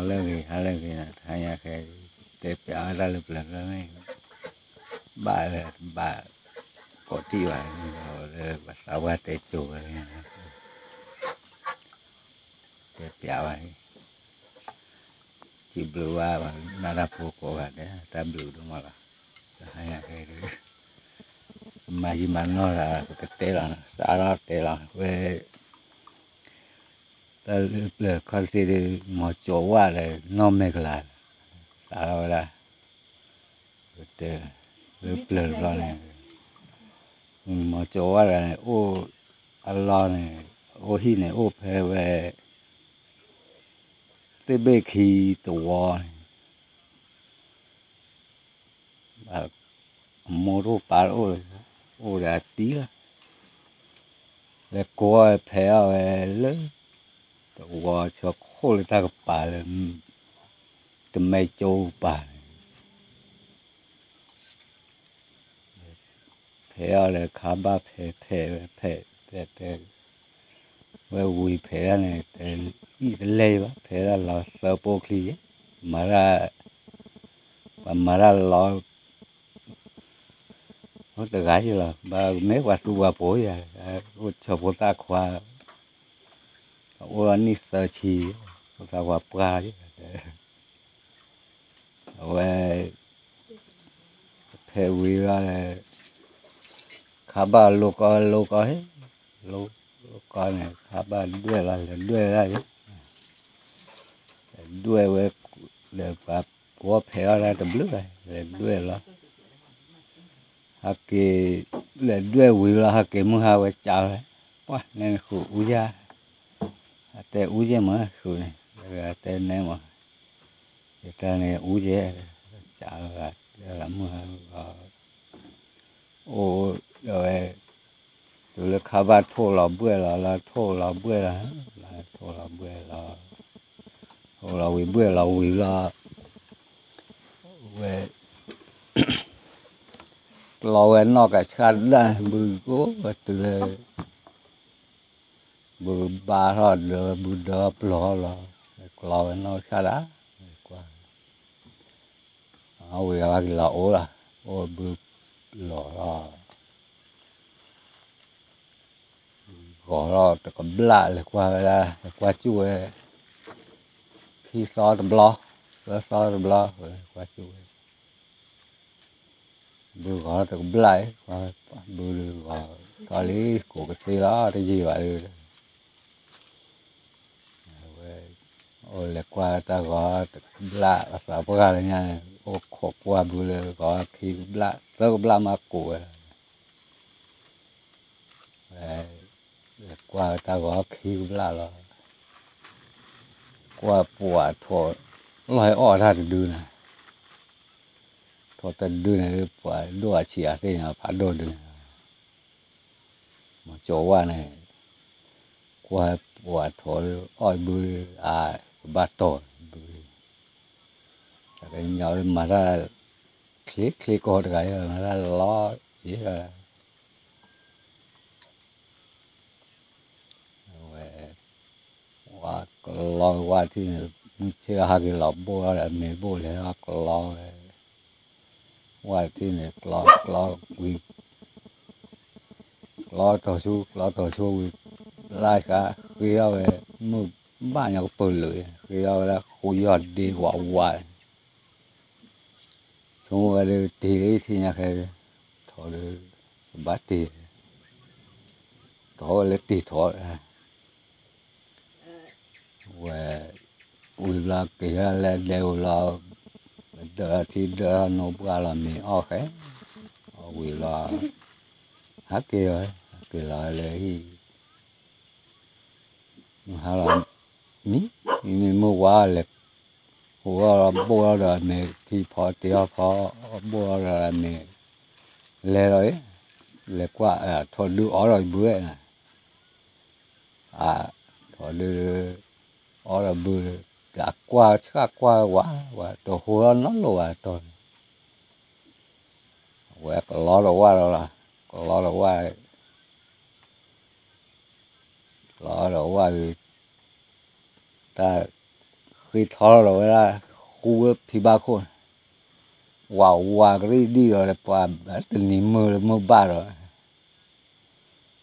လၢဂ့ၤ ဟါလၢဂ့ၤ တဟါညါခဲအံၤ တဲပျးဝဲဒၣ်လၢပျၢၤလၢန့ၣ် ဘၣ်လၢတဘၣ် ကိးထံၣ်ဘၣ်န့ၣ် လၢပှၤသးပှၢ်တဲကၠိဝဲန့ၣ် တဲပျးဝဲ စံးဘျုးဘၣ် နၢ်တၢ်ဖိကိးဂၤဒဲး တၢ်ဘျုးဒိၣ်မးလီၤ. တဟါညါခဲအံၤ မၤယံာ်မၤနီၢ်တၢ် ပကတဲလီၤ စးထီၣ်တဲလီၤ ဝဲ တၢ်လၢပျၢၤခီၣ်ထံးဒီး မီၤကၠီၤဝၣ်ဒီး နီၢ်မဲာ်ကလၤ စးထီၣ်ဝဲဒၣ် ပတဲ လၢပျၢၤတဘျီန့ၣ် မီၤကၠီၤဝၣ်တဂၤန့ၣ် အိၣ်အလီၢ်န့ၣ် အိၣ်ဟံၣ်န့ၣ် အိၣ်ဖဲဝဲ သ့ၣ်ဘ့ၣ်ခံတဝီန့ၣ် အမိၢ်တအိၣ်ပၢ်တအိၣ်လၢၤ အိၣ်ဒီးအတံၤလီၤ လဲၤကိးဖဲးအီၣ်ဝဲလၢ တဝီဆၢခိၣ်လၢတၢ်ကပၤလၢ တမဲကၠိပၤန့ၣ် ဖဲးအီၣ်လၢခါဘၣ်ဖဲးဖဲးဝဲဖဲး ဖဲးဖဲး ဝဲဝံၤဖဲးဒၣ်န့ၣ် တအံၣ်တလဲၢ်ဘၣ် ဖဲးဒၣ်လီၤသၢပိာ်ချံ မၤတၢ် ပှၤမၤတၢ်လီၤ အိၣ်တဂၤယလီၤ ဘၣ်မ့ၢ်ပှၤသူပှၤပိာ်ယၤ အိၣ်ဆၢဖိသၣ်ခွါ အအိၣ်လီၤနံၣ်သၢဆံ ဖိသၣ်ခွါပှၢ်ယ အဝဲ ဖဲးဝံၤလီၤ ခါဘၣ်လိကီလိကီ လိကီန့ၣ် ခါဘၣ်ဒွဲၣ်လီၤ လဲၤဒွဲၣ်ဒၣ် လဲၤဒွဲၣ်ဝဲ ဒီးပှၤကိးဖဲးအီၣ်ဒၣ်တဘျုး လဲၤဒွဲၣ်လီၤ ဟဲက့ၤ လဲၤဒွဲၣ်ဝံၤလီၤ ဟဲက့ၤမုၢ်ဟါဝဲကးဝဲ ပှၢ်နဲနဃုာ်အူယၢ် အတဲအူယဲၢ်မးဃုာ်န့ၣ် တဲနဲမး ယတဲန့ၣ်အူယဲၢ် ကးလီၤ တဲလီၤမုၢ်ဟါလီၤ အိၣ်ဒီးဝဲ တုၤလၢခါဘၣ်ထိၣ်လီၤဘှဲၣ်လီၤ လၢထိၣ်လီၤဘှဲၣ်လီၤ လၢထိၣ်လီၤဘှဲၣ်လီၤ ထိၣ်လီၤဝံၤဘှဲၣ်လီၤဝံၤလီၤ ဝဲ ကျီဝဲနီၢ်ကဆှၣ်ဒၣ် ဘုကိးတုၤလၢ ဘုဘါထီၣ်ဒၢ ဘုဒၢပျီၢ်လီၤ ကျီဝဲနီၢ်ကဆှၣ်ဒၣ် ကွၢ် အဝံၤအဝဲက့ၤလီၤအိၣ်လီၤ အိၣ်ဘုလီၤလီၤ ဂီၤထီၣ်တကဘျၣ်လဲၤကွၢ်ဝဲဒၣ် လဲၤကွၢ်စူၣ်ဝဲ ခံသီတဘျီ သၢသီတဘျီ ဝဲကွၢ်စူၣ်ဝဲ ဘုဂီၤထီၣ်တကဘျၣ် ဘုဂီၤထီၣ်လံ ကိးကသ့လီၤ တယံာ်ဘၣ်ဒီး ဝဲ အိၣ်လဲၤကွၢ်တၢ်ဂီၤတကဘျၣ် အသးပှၢ်လၢညါန့ၣ် အိၣ်ခိးကွၢ်ဘုလၢဂီၤခံကဘျၣ် သၢကဘျၣ်မးကိးဝဲ ဝဲ လဲၤကွၢ်တၢ်ဂီၤခံကဘျၣ်လီၤ ကွၢ်ပှၤထိး လီၢ်ဟဲအီၣ်တၢ်တဒုန့ၣ် ထိးတဒုန့ၣ် ပှၤဒိၣ်အဆံးအသ့ၣ်ညါ ဖးဒိၣ်ဒုန့ၣ် မီၤကၠီၤဝၣ်န့ၣ် ကွၢ်ပှၤထိးအီၣ်ဘု အါ ကဘၣ်တီၢ်ဘု တၢ်ကညီမၤတၢ် ချ့ချ့ကီတဂၤ မၤတၢ်လီၤ ယဲ ဝဲ ဝဲကလီဝဲထံၣ်န့ၣ် မုၢ်ဆ့ၣ်ဟဲက့ၤလီၤဘိၣ်ဒီးအမ့ၤဘိၣ်လဲၤကလီဝဲ ဝဲထံၣ်န့ၣ် ကျီကျီဝံၤ ကျီတီၤဆူ ကျီတီၤဆူဝံၤ လၢ်ဃာ်ဃ့ထီၣ်ဝဲ မုၢ်ဘၣ်ညီကပၢၤလၢာ် ဃ့ထီၣ်ဝဲဒၣ်ဃူယီၢ်ဒ့ဝးဝး ဆိကမိၣ်ဝဲဒၣ်တ့ၢ်လၢထံညါခဲ ထိးဒီး ကဘၣ်တ့ၢ် ထိးဝဲလၢတ့ၢ်ထိး ဝဲ ဝံၤဘျီက့ၤထီၣ်လၢဒဲဝံၤလီၤ ဒၢထံဒၢနီၢ်ပှၢ်လီၤမ့ၤအီၣ်ဃဲ အဝံၤလီၤ ဟဲက့ၤလီၤ ဟဲက့ၤလီၤလၢဟံၣ် မုၢ်ဟါလီၤ မံ မံမ့ၢ်မုၢ်ဝါလဲၤ ဟူးထီၣ်ဘိၣ်ထီၣ်ဒီးမ့ၤထံဖီတ့ၢ်ထီၣ်ဖီ ဘိၣ်ထီၣ်ဒီးမ့ၤ လဲၤလီၤ လဲၤကွၢ် ထိးဒုအီၣ်ဒီးဘု အါ ထိးဒု အီၣ်ဒီးဘု တၢ်ကွၢ်ဆၣ်ကွၢ်ဝးဝး တဟူးထီၣ်နီတလိၤဘၣ်တီၤန့ၣ် အဝဲကလီဒီးဝၣ်လီၤလီၤ ကလီဒီးဝၣ် ကလီဒီးဝၣ်ဒီး တၢ်ဃ့ ဃ့ထီၣ်လီၤဒီးဝဲဒၣ် ဃူဝဲဖံဘၣ်ခိၣ်န့ၣ်, ဝးဝးကရံၣ်ဒံၣ်ဒီး ပှၤတနံၤမုၢ်လၢမုၢ်ဘၣ်ဒီး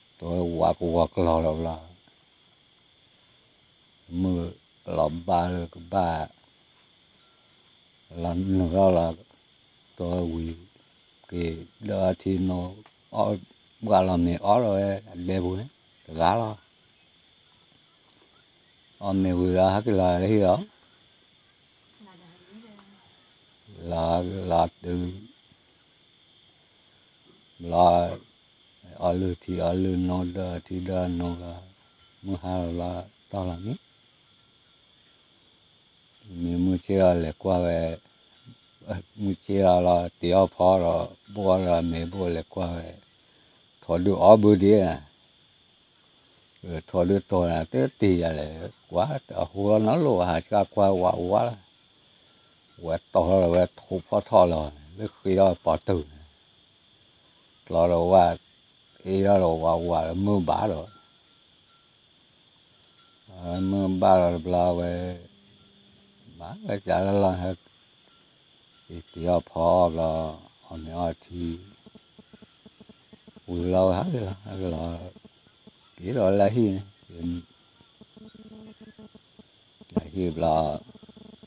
တဝဲဝးကဝီၤကျီၤလီၤဘျီ, မုၢ်လီၤဘၣ်လၢကဘၣ် လီၤနုာ်ထီၣ်လီၤ, တဝဲဝံၤ က့ၤဒၢထံနိ, အီၣ်ဘှၣ်လီၤမ့ၤအီၣ်လီၤဝဲအဒဲပူၤန့ၣ် တဂၤလီၤ. အီၣ်မ့ၤဝံၤလီၤဟဲက့ၤလီၤလၢဟံၣ်လီၤ, လီၤလီၤတုၤ လီၤ အီၣ်လုၢ်ထံအီၣ်လုၢ်နိ ဒၢထံဒၢနိလီၤ, မုၢ်ဟါလီၤလီၤတီၢ်လီၤမံ, မ့ၢ်မုၢ်ဆ့ၣ်လီၤလဲၤကွၢ်ဝဲ, မုၢ်ဆ့ၣ်လီၤလီၤ တ့အီၣ်ဖီဒီး ဘိၣ်အီၣ်ဒီးမ့ၤဘိၣ်လဲၤကွၢ်ဝဲ, ထိးဒုးအီၣ်ဘုဒံး ထိးဒုးတီၤနၤတတ့ၢ်ယၤလဲၣ်, ကွၢ်အဟူလီၤနီတလိၣ် ဟးဆှၣ်ကွၢ်ဝးဝးလီၤ, ဝဲတီၤထီၣ်လီၤဝဲထိးဖီၣ်ထီၣ်လီၤ လၢဃ့ထီၣ်ပီၤတုာ်န့ၣ်, ကျီဒီးဝဲ အ့ၣ်ထီၣ်ဒီးဝးဝးလၢမုၢ်ဘၣ်ဒီး မုၢ်ဘၣ်ဒီးတဘျီဝဲ ဘၣ်ဝဲကလၢလီၤ, တ့အီၣ်ဖီဘျီ အီၣ်မ့ၤအီထံ ဝံၤလီၤဝဲဟးက့ၤလီၤ ဟးက့ၤလီၤ, က့ၤဒီးလၢဟံၣ်န့ၣ်, လၢဟံၣ်ဘျီ ဒၢ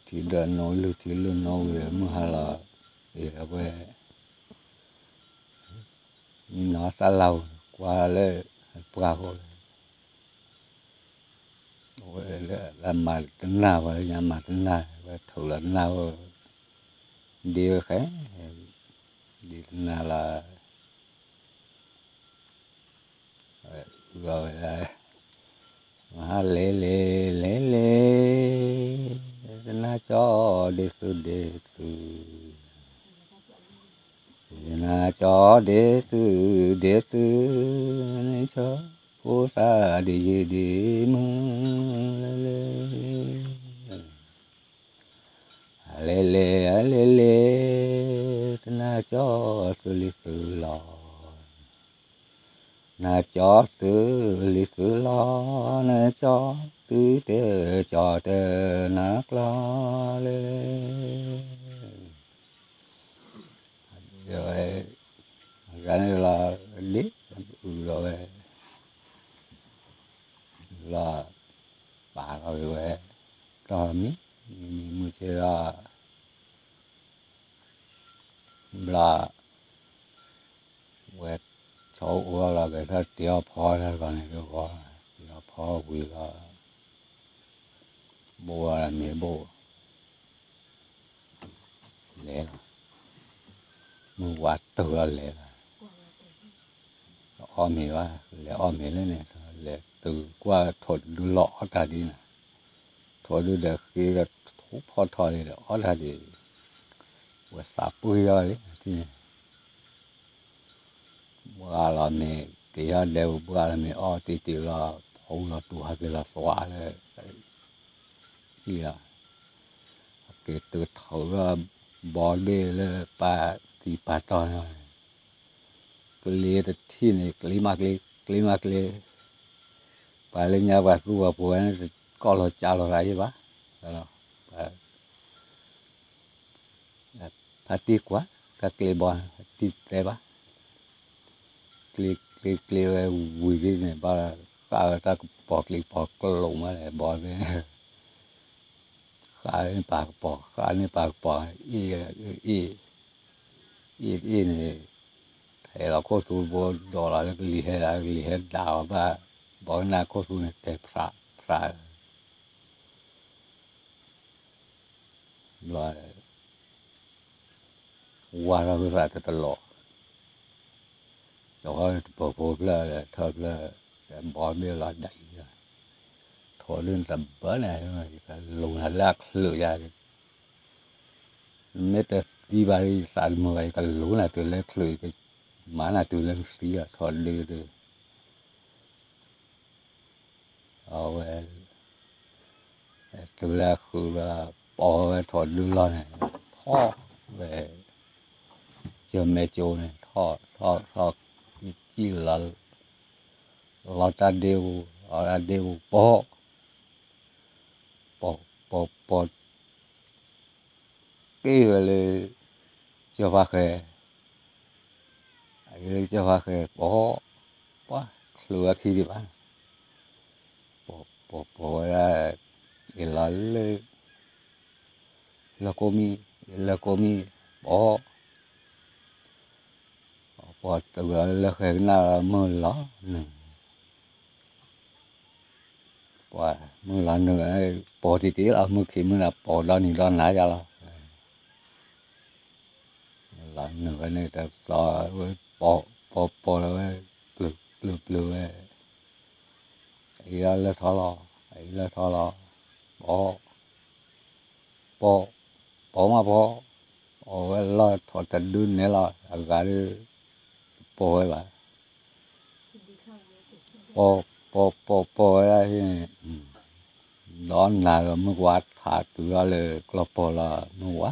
ထံဒၢနိ လုၢ်ထံလုၢ်နိဝံၤ မုၢ်ဟါလီၤ, အဝဲ မံနီၤသၣ်လၢ်ဧိၤ ကွၢ်လၢပှၢ်ဃိလီၤ, အဝဲလၢမၤတနၢ်ဝဲလၢညါမၤတနၢ် ဝဲထုးလီၤတနၢ်ဧိၤ, ဒ့ဝဲဃဲ, ဒ့တနၢ်လီၤ အဝဲ မၤဟါလဲၤလဲၤလဲၤလဲၤ, တနၢ်ကၠီဒ့သုဒ့သု, တနၢ်ကၠီဒ့သုဒ့သု, နဆိကမိၣ်သးဒ်ယံၤဒ်မုၢ်လဲၤလဲၤ အလဲၤလဲၤအလဲၤလဲၤ, တနၢ်ကၠီသုလံၤသုလီၤ, နၢ်ကၠီသုလံၤသုလီၤ, နၢ်ကၠီသုတဲကၠီတဲနၢ်ကျီလဲၤလဲၤ, ဂၤန့ၣ်လီၤ, ဒ့အုၣ်ဒီးဝဲ လီၤ, ပာ်လီၤက့ၤဝဲ, တီၢ်မံ, မံမံမုၢ်ဆ့ၣ်လီၤ, ဘျီ, ဝဲ, ဆီအိၣ်လီၤက့ၤထီၣ်တ့အီၣ်ဖီတၢ်တဂီၤန့ၣ်တဂီၤ, တ့အီၣ်ဖီဝံၤလီၤ, ဘိၣ်အီၤမ့ၤဘိၣ် လဲၤလီၤ, မုၢ်ဝါတုၤလီၤလဲၤလီၤ, အီၣ်မ့ၤဘၣ်, လဲၤအီၣ်မ့ၤလၢန့ၣ်, လဲၤတုၤကွၢ်ထိးဒုလီၤအီၣ်တၢ်ဒ်န့ၣ်, ထိးဒုဒီးဃ့ဒီးထိးဖီၣ်ထီၣ်လံဒီး အီၣ်တၢ်ဒ်, ဝဲသးပှ့ၤထီၣ်လံ, ဘှါလီၤမ့ၤ က့ၤထီၣ်ဒဲပူၤ ဘှါလီၤမ့ၤအီၣ်တံၢ်တံၢ်လီၤ, ဖီလီၤတူာ်ဟဲက့ၤလီၤသွးလၢ အံၤလီၤ, အက့ၤတုၤထီၣ်လၢ ဘီဘ့ၣ်လၢပၢ်သံပၢ်တီၢ်န့ၣ်, ကျ့တထံၣ်န့ၣ် ကျ့မးကျ့, ကျ့မးကျ့, ပှၤလၢညါပှၤသူပှၤဖိန့ၣ် တကီၢ်လီၤကၢ်လီၤသးယံၣ်ဘၣ်, ဖါတံၢ်ကွၢ်, တၢ်ကျ့ဘီ, ဖါတံၢ်တဲဘၣ်, ကျ့ကျ့ကျ့ဝဲဝံၤဒ်န့ၣ် ဘၣ်ဃးဝဲတၢ်ကပီၤကျ့ ပီၤကျိာ်မးလဲၣ် ဘီသ့ၣ်, ဃးန့ၢ်ပာ်ကပီၤ ဃးန့ၢ်ပာ်ကပီၤ, အ့ၣ်, အ့ၣ်န့ၣ်, ဟဲလီၤခိၣ်သူဘိဒီးလီၤလၢကလံၤဟဲဒၣ် ကလံၤဟဲဒၣ်အီၤဘၣ်, ဘီကနၣ်ခိၣ်သူန့ၣ်တဲဖျးဖျး ဘျီ ဝါထီၣ်ဝဲသးတတလီၤ, ကီၤတပၢၤဖိဖျၢၣ်ဒီးထၢဖျၢၣ်, ဘီမ့ၢ်လီၤဒၣ်အံၤ, ထိးဒုန့ၣ်တဘၣ်န့ၣ်, ကလူၤနၤလၢအချုးယၤ, မ့ၢ်တသံဘၣ်ဒီး ယသးတမုာ်ဘၣ် ယကလူၤနၤတုၤလၢချုး ယကမၤနၤတုၤလၢနသံလီၤ ထိးဒုဒု အဝဲ တုၤလၢဃုာ်လီၤ ပိာ်ဝဲထိးဒုလီၢ်န့ၣ် ထီၣ်ဝဲ ကၢမဲာ်ကၠိန့ၣ် ထီၣ်ထီၣ်ထီၣ် စံၣ်လီၤ လီၤတၢ်ဒ့ပူၤ လီၤတၢ်ဒ့ပူၤပိာ် ပီၢ်ပီၢ်ပီၢ် က့ၤဝဲလၢ ကၠီၢ်ဖါဃဲ, အက့ၤလၢကၠီၢ်ဖါဃဲ ပီၢ်, ပှၤချုးဝဲခံဒံးဘၣ်, ပီၢ်ပီၢ်ပီၢ်ဝဲဒၣ်, အ့ၣ်လီၤလၢ လၢကိးမံၤ, လၢကိးမံၤ, ပီၢ်, ပီၢ်တုၤလၢဃဲကနၣ်လီၤမုၢ်လီၤနုာ်, ပှၤမုၢ်လီၤနုာ်, ပီၢ်တံၢ်တံၢ်လီၤ မုၢ်ခံမုၢ်နၤ ပီၢ်ဒီနံၤဒီနၤယါလီၤ, လီၤနုာ်ဝဲန့ၣ်တကျီ, ပီၢ်ပီၢ်ပီၢ်လီၤဝဲ, ပျုၤပျုၤပျုၤဝဲ, အအံၤလၢထီလီၤ, အအံၤလၢထီလီၤ, ပီၢ် ပီၢ်, ပီၢ်မးပီၢ်, အီၣ်ဝဲလီၤထီၣ်တဒုနဲလီၤ အဂၤဒီး, တပီၢ်ဝဲဘၣ်, ပီၢ်ပီၢ်ပီၢ်ပီၢ်ဝဲဒၣ်န့ၣ်, ဒီးနၤဒီးမုၢ်ဝါထးတုၤထီၣ်လၢကျီၢ်ပီၢ်လီၤ မုၢ်ဝါ,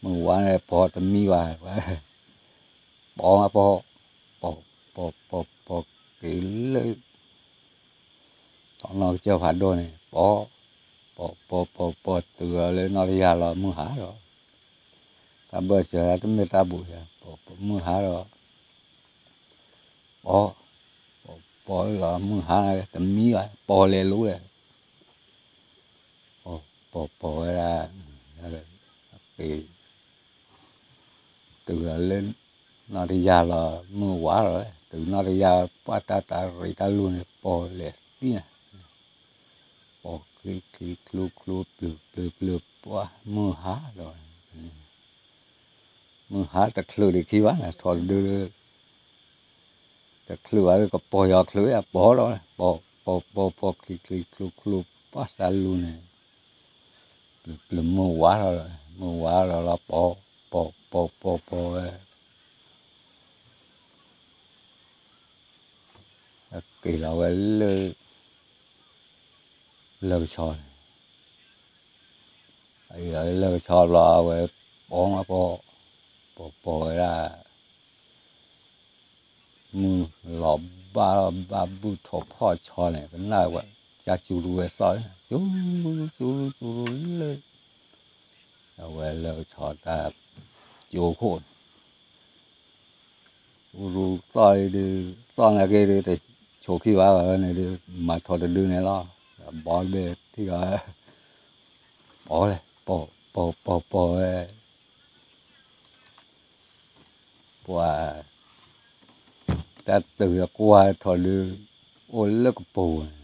မုၢ်ဝါန့ၣ်ပီၢ်တမံဘၣ်, ပီၢ်မးပီၢ်, ပီၢ်, ပီၢ်ပီၢ်ပီၢ်က့ၤလၢ ထီၣ်နီၢ်ကစၢၢ်ဖးဒိၣ်န့ၣ် ပီၢ်, ပီၢ်ပီၢ်ပီၢ်ပီၢ်တုၤအီၤလၢနီၣ်တယၢ်လီၤ မုၢ်ဟါဒီး, တၢ်ဘၢၣ်စၢၤတမ့ၢ်တၢ်ဘူးယၤ, ပီၢ်မုၢ်ဟါဒီး, ပီၢ်, ပီၢ်ပီၢ်လီၤမုၢ်ဟါတမံဘၣ် ပီၢ်လဲၤလိၤလဲၣ်, ပီၢ်ပီၢ်ပီၢ်ဝဲဒၣ်, က့ၤ တုၤလီၤလၢ နီၣ်တယၢ်လီၤ မုၢ်ဝါလီၤ, တုၤနီၣ်တယၢ် ပှၢ်တၢ်တၢ်ရ့တၢ်လူၢ်န့ၣ် ပီၢ်လဲၤသံန့ၣ်, ပီၢ်ချံချံချူချူပျုၤပျုၤပျုၤ ပှၢ်မုၢ်ဟါဒီး, မုၢ်ဟါတချုးဒံးခံဘၣ်န့ၣ် ထီၣ်တဒု တချုးဘၣ်ဒီးကပီၢ်ယီၤချုး ပီၢ်ဒီး ပီၢ်ပီၢ်ပီၢ်ချံချံချူချူ ပှၢ်သးလူန့ၣ်, ပျုၤပျုၤမုၢ်ဝါလီၤ, မုၢ်ဝါလီၤလီၤ ပီၢ်, ပီၢ်ပီၢ်ပီၢ်ပီၢ်ဝဲ, က့ၤလီၤဝဲလၢ လၢကဆီန့ၣ်, လၢကဆီဘျီအဝဲ ပီၢ်မးပီၢ်, ပီၢ်ပီၢ်ဝဲဒၣ် မုၢ်လီၤဘၣ်လီၤဘၣ်ဘုၣ်ထိၣ်ဖီၣ်ဆီန့ၣ် ကနၣ်ဝဲ ကၠါစူၤရူဝဲသီၣ်, စူၤ, စူၤရူစူၤရူလၢ အဝဲလၢကဆီတၢ် ကၠိခိၣ်န့ၣ် စူၤရူသီၣ်ဒုး, သီၣ်နာ်က့ဒုး တဆိးခံဘၣ်ဘၣ်ဝဲန့ၣ်ဒုး မၤထီၣ်တဒုန့ၣ်လီၤ, ဘီဘ့ၣ်ထံၣ်ဂီၤ, ပီၢ်လဲၣ်, ပီၢ်ပီၢ်ပီၢ်ပီၢ်ဝဲ ပှၤ တၢ်တုၤအကွၢ်ထီၣ်ဒုး အိၣ်လၢကပူၤန့ၣ်,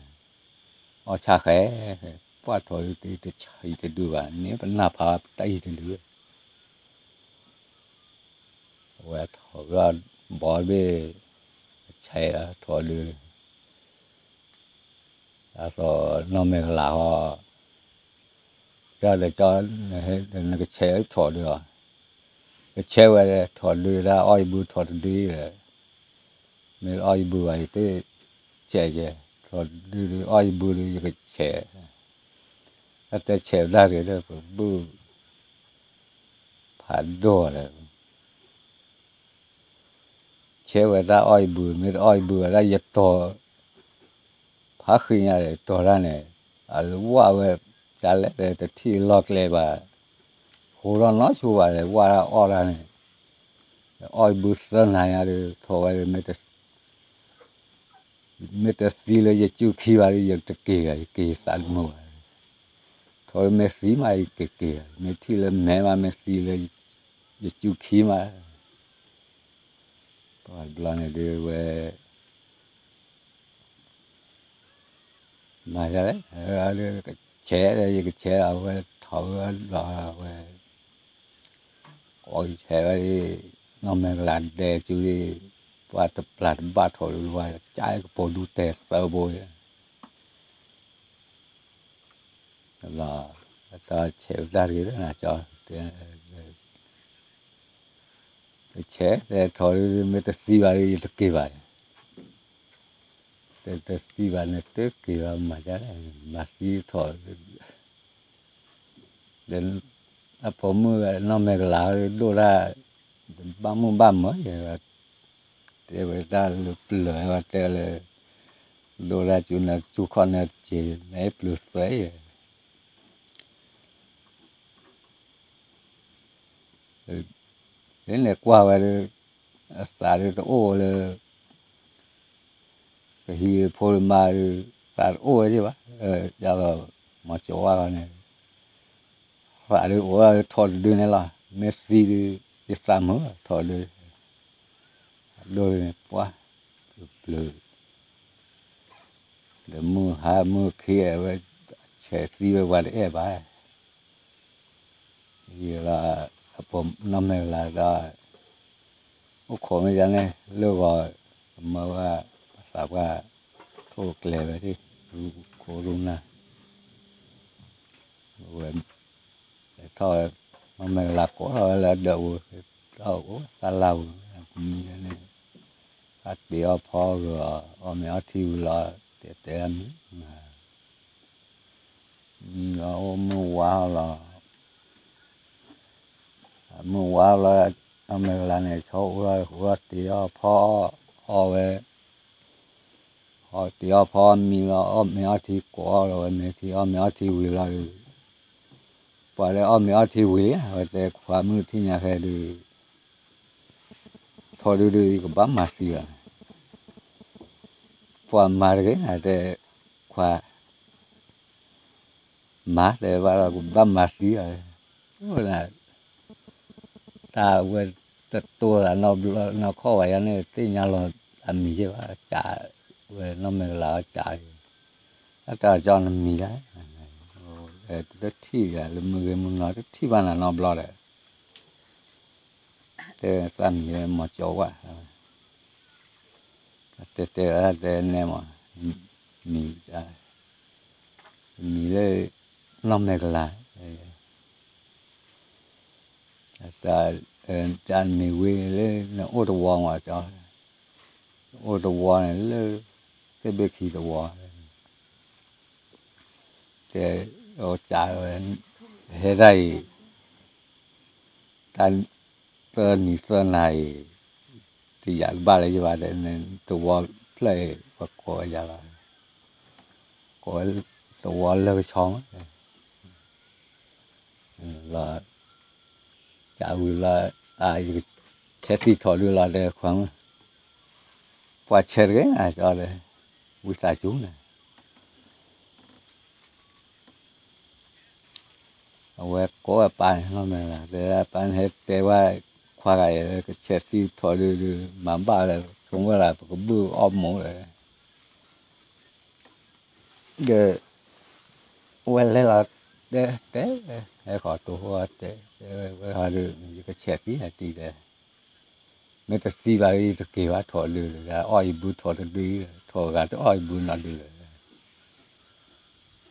အီၣ်ဆၣ်ဃဲ, ပှၢ်ထီၣ်ဒုးတဆံးတဒုဘၣ်န့ၣ် ပနၢ်ဖးတၢ်အံၤတဒု, အဝဲထီၣ်ဘၣ်ဘီဘ့ၣ် အဆဲးထီၣ်ဒုး အသိးနီၢ်မဲာ်ကလၤဟီ, တၢ်ဒီးကၠီ နကဆဲးထီၣ်ဒုးအီၤ, ကဆဲးဝဲထီၣ်ဒုးဒၣ်အီၣ်ယဘုထီၣ်တဒုဒီး, မ့ၢ်အီၣ်ယဘုဘၣ်ယတဆဲးကဲ, ထီၣ်ဒုးဒုးအီၣ်ယဘုဒုးယကဆဲး, တၢ်တဲဆဲးဝဲဒၣ်ဂ့ၤဒီးပဘုၣ် ဖးဒိၣ်ဒီး ဆဲးဝဲတၢ်အီၣ်ယဘု မ့ၢ်တအီၣ်ယဘုဝဲဒၣ်ယတီၤ ဖးဃံညါဒီးတီၤတၢ်န့ၣ်, အဝၣ်ဝဲ ကလဲၣ်ဒီးတထံၣ်လီၢ်ကျဲဘၣ်, ဃိထီၣ်နီဆိဘၣ်ဒီး ဝၣ်တၢ်အီၣ်တၢ်န့ၣ်, အီၣ်ယဘုသၢနၤညါဒီး ထီၣ်ဝဲဒီး မ့ၢ်တသံလၢယစုခံဘၣ်ဒီး ယတက့ၤဘၣ် ယက့ၤသးတမုာ်ဘၣ်, ထီၣ်မ့ၢ်သံမး ယကက့ၤဘၣ် မ့ၢ်ထံၣ်လၢမဲာ်မး မ့ၢ်သံလၢ ယစုခံမး, ပှၤတဘျီန့ၣ်ဒုးဝဲ မၤလဲၣ်, ကဆဲးဒီး ယကဆဲးအဝဲထီၣ်ဝဲဘျီဝဲ, အီၣ်ဆဲးဝဲဒၣ်, နီၢ်မဲာ်ကလၤဒဲးစုဒၣ်, ပှၤတပျၢ်တဘၣ်ထီၣ်ဒုး ပှၤကၠါကပိာ်ဒူတဲာ်သၢဘိ, လီၤ, တၢ်ဆဲးတၢ်တဂ့ၤလၢနၤကၠီ, တဆဲးတဲထီၣ်ဒုး မ့ၢ်တသံဘၣ်ဒုး ယတက့ၤဘၣ်, တသံဘၣ်န့ၣ် တက့ၤဘၣ်မၤဒ်လဲၣ်, မၤသံထီၣ်, ဒီး အဖိမုၣ်နီၢ်မဲာ်ကလၤဒိၣ်ဒၣ်, ဘၣ်မုၢ်ဘၣ်မၢၤ, တဲဝဲတၢ်လၢပျၢၤဝဲတဲလၢ, ဒိၣ်ဒၣ်ကၠူနၤတကၠူခီၣ်နၤတက့ၢ် နအဲၣ်ပျုၤသွဲအံၤ ဒ်န့ၣ်ကွၢ်ဝဲဒီး အသးဒုးတအိၣ်လၢ ပဟံၣ်ဖိလၢမါဒုး သးတအိၣ်ဝဲဒံးဘၣ်, ယလီၤ မီၤကၠီၤဝါဃီန့ၣ် သးဒုးအိၣ်ထီၣ်တဒုန့ၣ်လီၤ, မ့ၢ်သံဒုး ယသးမုာ်ထီၣ်ဒုး, အဒိန့ၣ်ပှၢ် ပျုၤ ဒီးမုၢ်ဟါမုၢ်ခံဝဲ ဆဲးသံဝဲပှၤတအဲၣ်ဘၣ်, ယလီၤ အပိာ်နီၢ်မဲာ်ကလၤဒီး အိၣ်ခိးမ့ၢ်ဒ်န့ၣ် လၢဂီၤ ကမၢဝဲ ပသးပှၢ် ထိၣ်ကျဲၤဝဲဒၣ် ရူခိရူနၢ် ဝဲ ထီၣ်ဝဲ နီၢ်မဲာ်ကလၤကိးထီၣ်ဝဲလၢအဒၢးပူၤ ထီၣ်အိၣ်သၣ်လၢ်ပူၤ မံန့ၣ် အတ့အီၣ်ဖီဂၢၤအီၤ အီၣ်မ့ၤအီထံဝံၤလီၤ တဲတဲမံၤ မံလီၤအိၣ်မုၢ်ဝါလီၤ မုၢ်ဝါလီၤ နီၢ်မဲာ်ကလၤန့ၣ် ဆီအိၣ်လီၤ ဟူလီၤတ့အီၣ်ဖီအီၣ်ဝဲ အီၣ်တ့အီၣ်ဖီမံလီၤ အီၣ်မ့ၤအီထံကိးအီၣ်လီၤဝဲမ့ၤထံ အီၣ်မ့ၤအီထံဝံၤလီၤဒီး ပှၤလၢအီၣ်မ့ၤအီထံဝံၤလံ အဝဲတဲခွါမုၢ်ထံၣ်ညါဖဲဒုး ထီၣ်ဒုဒု ယကဘၣ်မၤသံလီၤန့ၣ် ပှၤမၤတဂ့ၤန့ၣ် တဲခွါ မၤတဲဘၣ်ဒီး ကဘၣ်မၤသံလီၤ တၢ်ဝဲတတိၢ်သးနီတဘျီနီတခီၣ်ဘၣ်ယၤန့ၣ် သ့ၣ်ညါလီၤအမံၤယဲၢ်ဘၣ် ကးဝဲနီၢ်မဲာ်ကလၤအီၤကး တၢ်တၢ်ကၠီနမံၤလဲၣ် တထံၣ်ဂၤလၢမုၢ်ဂ့ၤမုၢ်နီၤ တထံၣ်ဘၣ်နၤနီတဘျီဒီး တဲသးမံၤလၢမီၤကၠီဝါ တဲတဲတဲနဲမး မံၤ မံၤလၢ နီၢ်မဲာ်ကလၤ တၢ်မံၤဝံၤလၢနအိၣ်တဝီမး အိၣ်တဝီန့ၣ်လၢ သ့ၣ်ဘ့ၣ်ခံတဝီ တဲ ကးဝဲ ဟဲဒၣ်အံၤ တၢ်သၢနံၤသၢနၤအံၤ တယာ်တဘၣ်လၢယဘၣ်ဒီး တဝီဖျၢၣ်အံၤ ပှၤကိးဝဲယၤလီၤ ကိးဝဲတဝီလၢကဆီမး လီၤ ကးဝံၤလီၤ ယကဆဲးသံထီၣ်ဒုလီၤတဲခွါမုၣ် ပှၤဆဲးတဂ့ၤနၤ ကၠီဒီး ဝံသးစူၤန့ၣ် အဝဲကိးဝဲပၢ်န့ၣ် နီၢ်မဲာ်ကလၤ တဲပၢ်န့ၣ်ဟဲတဲဝဲ ခွါဂၤအံၤ ကဆဲးသံထီၣ်ဒုဒု မၤဘၣ်လၢ ဆိကမိၣ်လၢ ပကဘုၣ်အီၣ်မူးလၢ ဒီး ဝဲလဲၤလီၤ တဲ တဲ ဟဲဃီၤတိၢ်ဃီတဲ တဲဝဲဟီဒု ယကဆဲးသံနၤတံၢ်တဲ မ့ၢ်တသံဘၣ် ယတက့ၤဘၣ်ထီၣ်ဒုလၢ အီၣ်ယဘုထီၣ်တဒု ထီၣ်ဂၤတအီၣ်ယဘုနီတဒုလၢ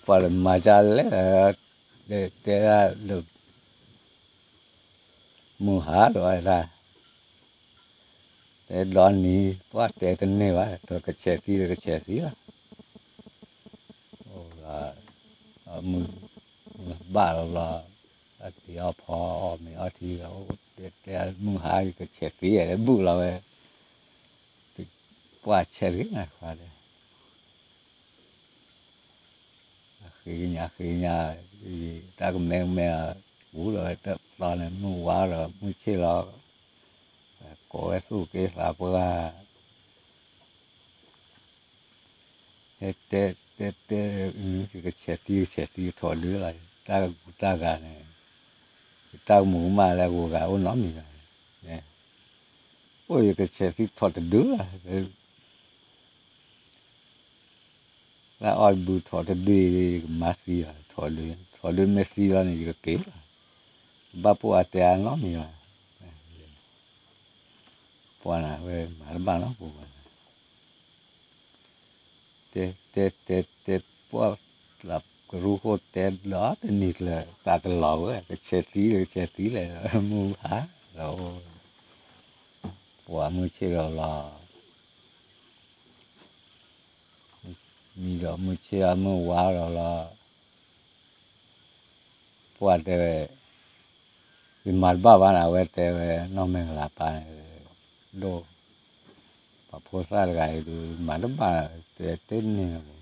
ပှၤလၢမၤဒ်လဲၣ် တဲဒၣ်လၢ မုၢ်ဟါလီၤဝဲဒၣ် တဲဒီနံၤ ပှၤတဲတန့ၢ်ဘၣ် ကဆဲးသံဒီးကဆဲးသံလီၤ အိၣ်လီၤ မုၢ်ဘၣ်လီၤလီၤ အတ့အီၣ်ဖီအီၣ်မ့ၤအီထံလီၤ တဲတဲမုၢ်ဟါ ယကဆဲးသံ ဘုၣ်လီၤဝဲ ပှၤဆဲးတဂ့ၤနၤ ခွါဒီး အဃ့ကညးဃ့ကညး တၢ်ကမဲကမဲ ပူၤလီၤဝဲတသီန့ၣ် မုၢ်ဝါဒီးမုၢ်ဆ့ၣ်လီၤ ကိးဝဲသူၣ်က့သးပှၢ် ဟဲတဲတဲတဲ ကဆဲးသံကဆဲးသံထီၣ်ဒုလီၤ တၢ်ကဂူၤတၢ်ဂၤန့ၣ် တၢ်ကမူၤကမၣ်လၢအဂုၤအဂၤအိၣ်နီတမံၤဘၣ် အိၣ်ယကဆဲးသံထီၣ်တဒုလီၤ တၢ်အီၣ်ဘုထီၣ်တဒုအံၤ ယကမၤသံလီၤ ထီၣ်ဒု ထီၣ်ဒုမ့ၢ်သံလီၤန့ၣ် ယကက့ၤလီၤ ဘၣ်ပိၢ်အတဲအါနီတမံၤဘၣ် ပှၤနၤဝဲမၤတဘၣ်နီတပူၤဘၣ် တဲတဲတဲတဲ ပှၤလၢကရူၢ်ဃိတဲဒီးတနံၤကျၢၤ သးတလီၤဝဲ ကဆဲးသံလၢကဆဲးသံလဲၣ် မုၢ်ဟါလီၤ ပှၤမုၢ်ဆ့ၣ်လီၤလီၤ မံဒီးမုၢ်ဆ့ၣ်အမုၢ်ဝါလီၤလီၤ ပှၤတဲဝဲ ယမၤတဘၣ်ဘၣ်န့ၣ် အဝဲတဲဝဲ နီၢ်မဲာ်ကလၤပၢ်န့ၣ် ဒိၣ်ပ ဖိသၣ်တဂၤအံၤဒုး မၤတဘၣ် တဲတန့ၢ်လီၤ,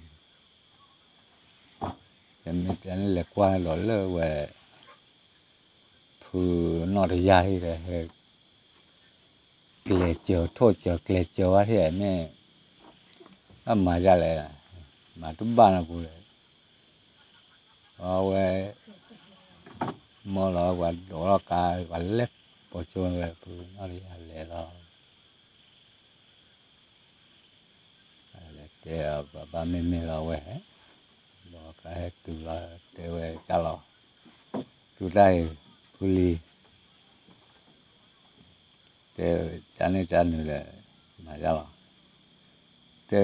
တမ့ၢ်ပျဲန့ၣ်လဲၤကွၢ်ဒီးလၢဝဲ ဖုနီၣ်တယၢ်ဟံၣ်ဒီး ဟဲ ကျဲၤစၢၤထိၣ်စၢၤကျဲၤစၢၤဝဲဟံၣ်န့ၣ်, အမၤဒ်လဲၣ်, မၤတဘၣ်နီတပူၤဒီး အဝဲ မၢလီၤပှၤဒိးထီၣ်ကါ ပှၤလဲၤပိာ်ကၠိဝဲ ဖုနီၣ်တယၢ်လဲၤလီၤ, လဲၤတဲအီၤ ပှၤဘၣ်မ့ၢ်မ့ၢ်လီၤဝဲ, ဒီးကါဟဲတုၤလီၤ တဲဝဲကၢ်လီၤ, တုၤတၢ်အံၤ ဖုလံၤ တဲ ကန့ၣ်ကနုာ်ဒီး မၤယါလီၤ, တဲ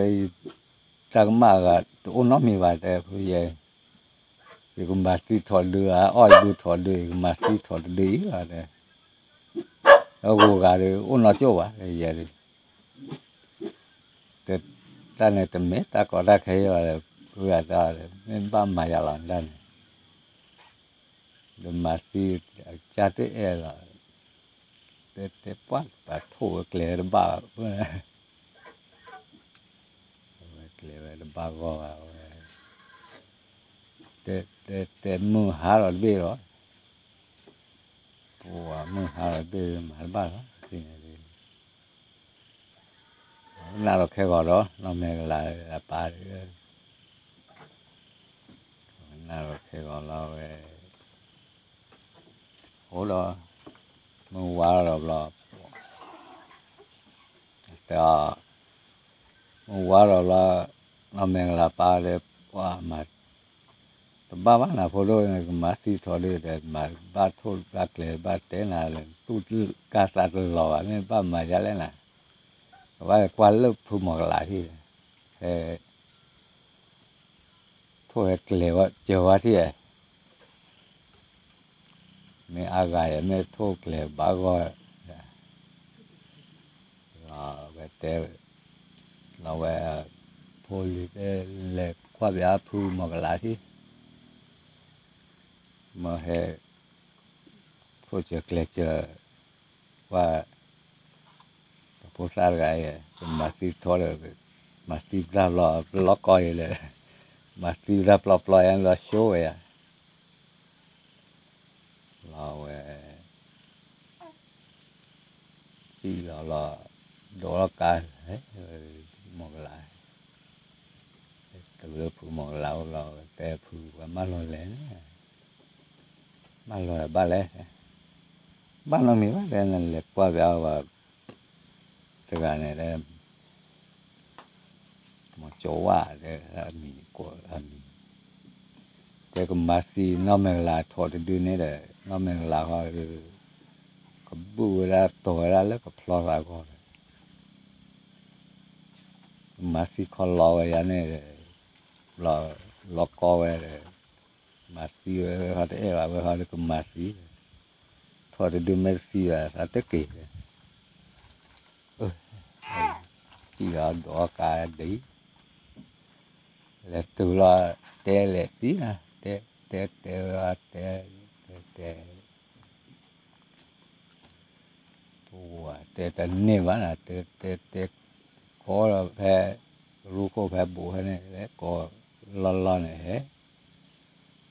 တၢ်ကမၣ်အဂၤ တအိၣ်နီတမံၤဘၣ် တဲဖုယဲ, ယကမၤသံထီၣ်ဒုးဧါ အီၣ်ယဘုထီၣ်ဒုး ယကမၤသံထီၣ်တဒုအံၤလီၤ, အဂုၤအဂၤဒီး အိၣ်နီတကၠိၢ်ဘၣ် ယဲဒုး တၢ်န့ၣ်တမ့ၢ်တၢ်ကီတၢ်ခဲအံၤဘၣ်ဒီး ဖုဂၤတၢ်ဒီး မ့ၢ်ဘၣ်မၤယါလီၤတၢ်န့ၣ်, ဒီးမၤသံ အကၢ်တအဲၣ်လီၤ, တဲတဲပှၢ် ပှၤထိၣ်ဝဲကျဲၤဝဲတဘၣ်ဘၣ်, ဝဲကျဲၤဝဲတဘၣ်ဂီၢ်ဘၣ်ဝဲ, တဲတဲတဲမုၢ်ဟါလီၤတဘ့ၣ်လီၤ, ပှၤမုၢ်ဟါလီၤတဘ့ၣ်မၤတဘၣ်လီၤ, နၢ်လီၤခဲဂီၤဒီး နီၢ်မဲာ်ကလၤအပၢ်, နၢ်လီၤခဲဂီၤလီၤဝဲ, အိၣ်ဒီး မုၢ်ဝါထီၣ်ဘျီ တဲအီၤ, မုၢ်ဝါထီၣ်ဘျီ နီၢ်မဲာ်ကလၤပၢ်ဒီး ပှၤမၤ တဘၣ်ဘၣ်နၤဖိဒိၣ်န့ၣ် ကမၤသံထီၣ်ဒုးဒီး မၤဘၣ်ထိၣ်ဘၣ်ကျဲၤဘၣ်တဲနၤလၢ တူၢ်ကၢ်သးတလီၤဘၣ် မ့ၢ်ဘၣ်မၤယါလဲၣ်နၤ, ကဘၣ်ကွၢ်လၢဖုမီၤကလၤဟံၣ်, ဟဲ ထိၣ်ဟဲကျဲၤဝဲ စၢၤဝဲထံၣ်ဧါ, မ့ၢ်အါဂၤယဲ မ့ၢ်ထိၣ်ကျဲၤဘၣ်ဂီၢ်, လီၤဝဲတဲ, လီၤဝဲ, ဖိလံၤတဲ လဲၤကွၢ်ဘၣ်ဖုမီၤကလၤထံၣ်, မ့ၢ်ဟဲ ထိၣ်စၢၤကျဲၤစၢၤ, ကွၢ် ပှၤဖိသၣ်တဂၤအံၤ ကမၤသံထီၣ်ဒီး မၤသံပတၢ်ဘျီ ပလီၢ်ကီအံၤလၢ မၤသံပတၢ်ပျီပျီယါလီၤဆိဝဲယါ, လီၤဝဲ စံၣ်လီၤလီၤ ဒိးထီၣ်ကါ မီၤကလၤ, တုၤလၢဖုမီၤကလၤအိၣ်လီၤ တဲဖုပှၤမၢလီၤလဲၣ်န့ၣ်, မၢလီၤဘၣ်လဲၣ်, ဘၣ်နီတမံၤဘၣ်လဲၣ် နလဲၤကွၢ်ဘၣ်ဝဲ တဂၤန့ၣ်လၢ မီၤကၠီဝါဒီး အမံၤကိးအမံၤ, တဲကမၤသံနီၢ်မဲာ်ကလၤထီၣ်တဒုန့ၣ်ဒီး နီၢ်မဲာ်ကလၤဃီဒီး ကဘုၣ်ဝဲဒၣ်တီၤဝဲဒၣ်လၢကဖျီသးဂီၢ်ဒီး ကမၤသံခီလီၤဝဲယါန့ၣ်ဒီး လီၤကီဝဲဒီး မၤသံဝဲ ဝဲဃီတအဲၣ်ဘၣ် ဝဲဃီဒီးကမၤသံ, ထီၣ်တဒုမ့ၢ်တသံဘၣ် သးတက့ၤ, စံၣ်လီၤဒိးကါဒံး, လဲၤတုၤလီၤ တဲလဲၤသံနၤ, တဲတဲတဲဝဲ တဲတဲ ပှၤတဲတန့ၢ်ဘၣ်နၤ, တဲတဲတဲ ကိးလီၤဖဲ ရူခိၣ်ဖဲဘူးဖဲန့ၣ် ကိးလီၢ်လီၢ်န့ၣ်ဟဲ,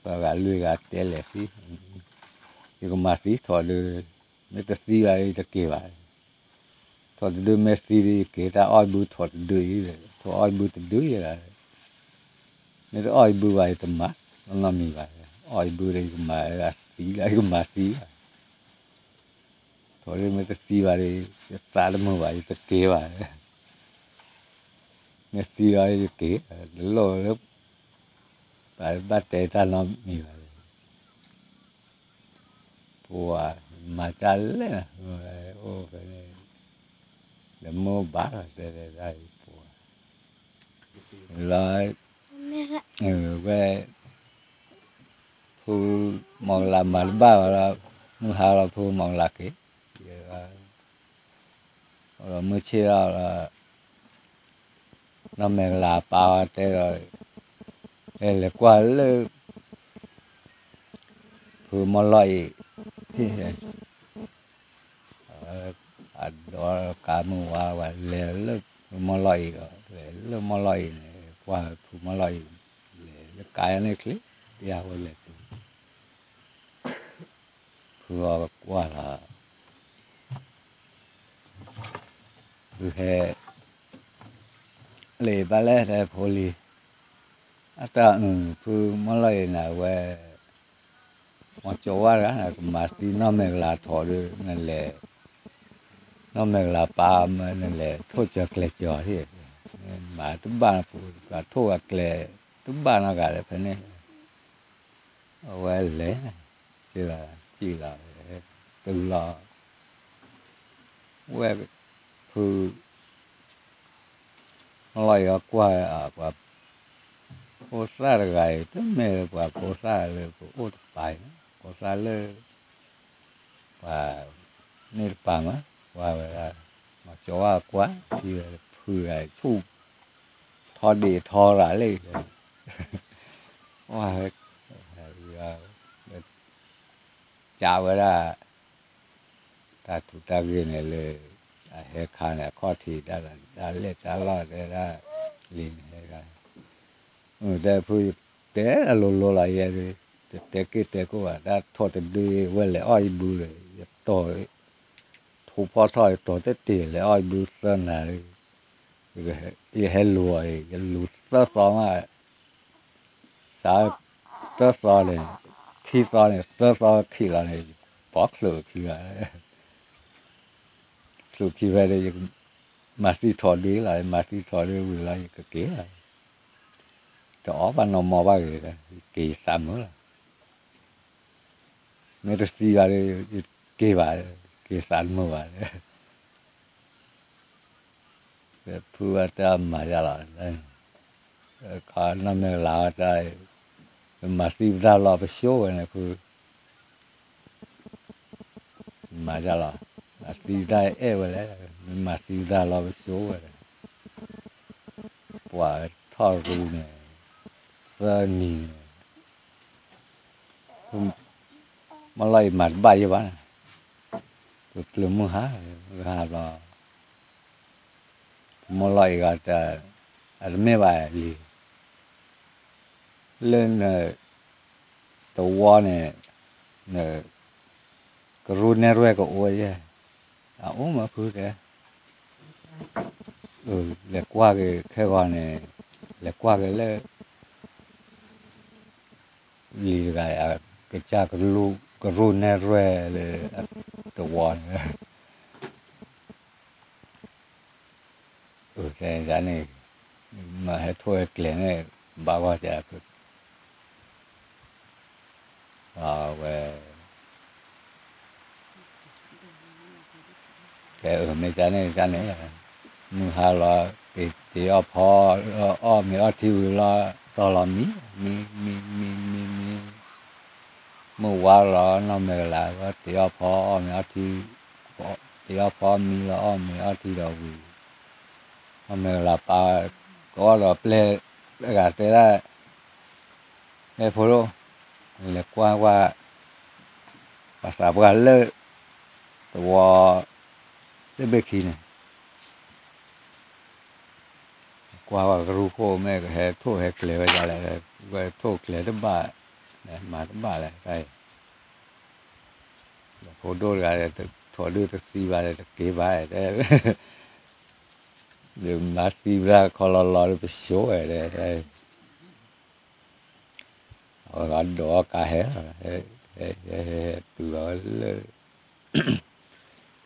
ပှၤဂၤလွံၢ်ဂၤတဲလဲၤသံ, ယကမၤသံထီၣ်ဒုး, မ့ၢ်တသံဘၣ်ယတက့ၤဘၣ်, ထီၣ်တဒုမ့ၢ်သံဒုး ယက့ၤတၢ်အီၣ်ယဘုထီၣ်တဒုအံၤ, ထီၣ်အီၣ်ယဘုတဒုယဲလီၤ, မ့ၢ်တအီၣ်ယဘုဘၣ် ယတမၤနီတမံၤဘၣ်, အီၣ်ယဘုဒီး ယကမၤသံလီၤ ယကမၤသံလီၤ ထီၣ်ဒုးမ့ၢ်တသံဘၣ်ဒီး ယသးတမုာ်ဘၣ် ယတက့ၤဘၣ်, မ့ၢ်သံလီၤယက့ၤ, တလိၣ်လၢ ပဘၣ်တဲတၢ်နီတမံၤဘၣ်, ပှၤမၤတၢ်လဲၣ်, အိၣ်ဖဲန့ၣ် ဒီးမိၢ်ဘၣ်လီၤ တဲတဲတၢ်အံၤပှၤ လီၤ ဝဲ ဖုမီၤကလၤမၤတဘၣ်ဘၣ်လီၤ, မုၢ်ဟါလီၤဖုမီၤကလၤက့ၤ, ဒီးမုၢ်ဆ့ၣ်လီၤလီၤ, နီၢ်မဲာ်ကလၤပၢ်ဝဲတဲဒီး, လဲၤလဲၤကွၢ်လၢ ဖုမီၤလီၢ်အံၤ, အဒိးကါမုၢ်ဝါဝဲလဲၤလၢ မီၢ်လီၢ်အံၤဒီး လဲၤလၢမီၢ်လီၢ်အံၤန့ၣ် ကွၢ်ဖုမီၢ်လီၢ်အံၤ လဲၤလၢကါယါန့ၣ်ချ့ တယါဝဲလဲၤတုၤ ဖုအီၤကွၢ်လီၤ ဖုဟဲ လၢဘၣ်လဲၣ်တဲဖိလံၤ အတၢ်အုၣ်ဖုမီၢ်လီၢ်အံၤန့ၣ် အဝဲ မီၤကၠီဝါတဂၤ ကမၤသံနီၢ်မဲာ်ကလၤထီၣ်ဒီး နလဲၤ နီၢ်မဲာ်ကလၤပၢ်မၢ နလဲၤထိၣ်ကၢၤကျဲၤကၠီၤ မၤတဘၣ်ပူၤ ပှၤထိၣ်အကျဲၤ တဘၣ်နီတဂၤလၢဖဲန့ၣ် အဝဲလဲၤ စ့လီၤ စံၣ်လီၤ တုၤလီၤ ဝဲဖု မီၢ်လီၢ်အံၤကွၢ် ပှၤဖိသၣ်တဂၤအံၤ တမ့ၢ်ပှၤဖိသၣ်လၢပအိၣ်တပၤအံၤ ဖိသၣ်လၢ ပှၤ န့ၢ်တပၤမး ကွၢ်ဝဲဒၣ် မီၤကၠီဝါကွၢ် ထံၣ်ဝဲဖုဂၤအံၤဆူၣ် ထီဒ့ၣ်ထီရၤလံ ဝဲ ကးဝဲဒၣ် တၢ်ထူးတၢ်ဂ့ၢ်န့ၣ်လၢ အဟဲခါန့ၣ် အခီၣ်ထံးတၢ်လီၢ် တၢ်လဲၣ်တၢ်လီၢ်တဲဒၣ် လံန့ၣ်ဟဲခါ တဲဖု တဲအလိၤလိၤလီၤယဲ တတဲက့ၢ်တဲခိၣ်ဘၣ် တၢ်ထီၣ်တဒု ဝဲလဲၤအီၣ်ယဘုလၢ ယတီၢ် ထိဖီထီၣ်ယတီၢ်တတ့ၢ် လဲၤအီၣ်ယဘုသၢနၤလၢ ယဟဲလူၤအီၤ ယလူၤသၢသီမး စး သၢသီန့ၣ် ခံသီန့ၣ် သၢသီခံလီၤန့ၣ် ပိာ်ချုးခံဂၤ ချုးခံဖဲန့ၣ် ယမၤသံထီၣ်ဒုလီၤ ယမၤသံထီၣ်ဒုဝံၤလီၤ ယကက့ၤလီၤ တအီၣ်ဘၣ်နီၢ်မီၢ်ဘၣ်ဂ့ၤ ယက့ၤယသးမုာ်လီၤ မ့ၢ်တသံဘၣ်ဒီး ယက့ၤဘၣ် က့ၤသးတမုာ်ဘၣ် ဖုဝဲတၢ်မၤယါလီၤ နီၢ်မ့ၢ်ကလၤဝဲတၢ် ပမၤသံပတၢ်လီၤပဆိဝဲန့ၣ်ဖု မၤယါလီၤ မၤသံတၢ်အဲၣ်ဝဲလဲၣ် မၤသံတၢ်လီၤပဆိဝဲလဲၣ် ပှၤထီၣ်ရူန့ၣ် သၢနံၤန့ၣ် မီၢ်လီၢ်အံၤမၤတဘၣ်ယဲဘၣ်န့ၣ် ပပျၢၤမုၢ်ဟါ ဟါဘျီ မီၢ်လီၢ်အံၤဂၤတၢ် အတမ့ၢ်ဘၣ်လံ လၢန တဝီန့ၣ် န ကရူၢ်နဲၣ်ရွဲၣ်ကအိၣ်ယဲၢ် အအိၣ်မးဖုတဲ လဲၤကွၢ်က့ၤခဲဂီၤန့ၣ် လဲၤကွၢ်က့ၤလၢ လံၤတဂၤ ကစၢ်ကရူၢ်နဲၣ်ရွဲၣ်လၢ တဝီန့ၣ် အၢ တဲန့ၣ် မ့ၢ်ဟဲထိၣ်ဟဲကျဲၤန့ၣ် ဘၣ်ဂီၢ်တဲ အဝဲ တဲအၢ မ့ၢ်တၢ်န့ၣ်တၢ်န့ၣ် မုၢ်ဟါလီၤ တ့အီၣ်ဖီ အီၣ်မ့ၤအီထံဝံၤလီၤ တီၢ်လီၤမံ မံ မံ မံ မံ မံ မုၢ်ဝါလီၤ နီၢ်မဲာ်ကလၤ တ့အီၣ်ဖီ အီၣ်မ့ၤအီထံ တ့အီၣ်ဖီမံလီၤ အီၣ်မ့ၤအီထံဒီးဝံၤ နီၢ်မဲာ်ကလၤပၢ် ကအီၣ်ဒီးပျဲၢ် တဂၤတဲဒၣ် ဟဲဖိဒိၣ် လဲၤကွၢ်ကွၢ် ပှၤသးပှၢ်လၢ သဝီ သ့ၣ်ဘ့ၣ်ခံန့ၣ် ကွၢ်ဝဲကရူၢ်ခိၣ်မ့ၢ်ကဟဲထိၣ်ဟဲကျဲၤဝဲဒၣ်လဲၣ် ဝဲထိၣ်ကျဲၤတဘၣ် မၤတဘၣ်လဲၣ် တၢ်အံၤ ဖိဒိၣ်တဂၤ ထိၣ်ဒုတသံဘၣ်လဲၣ် တက့ၤဘၣ်တဲ မၤသံဝဲဒၣ်ခီလီၤလီၤဒီးပဆိဝဲတဲ အဝဲဂၤဒိးအီၣ်ကါဟဲ ဟဲ ဟဲ ဟဲ တုၤလီၤဝဲလၢ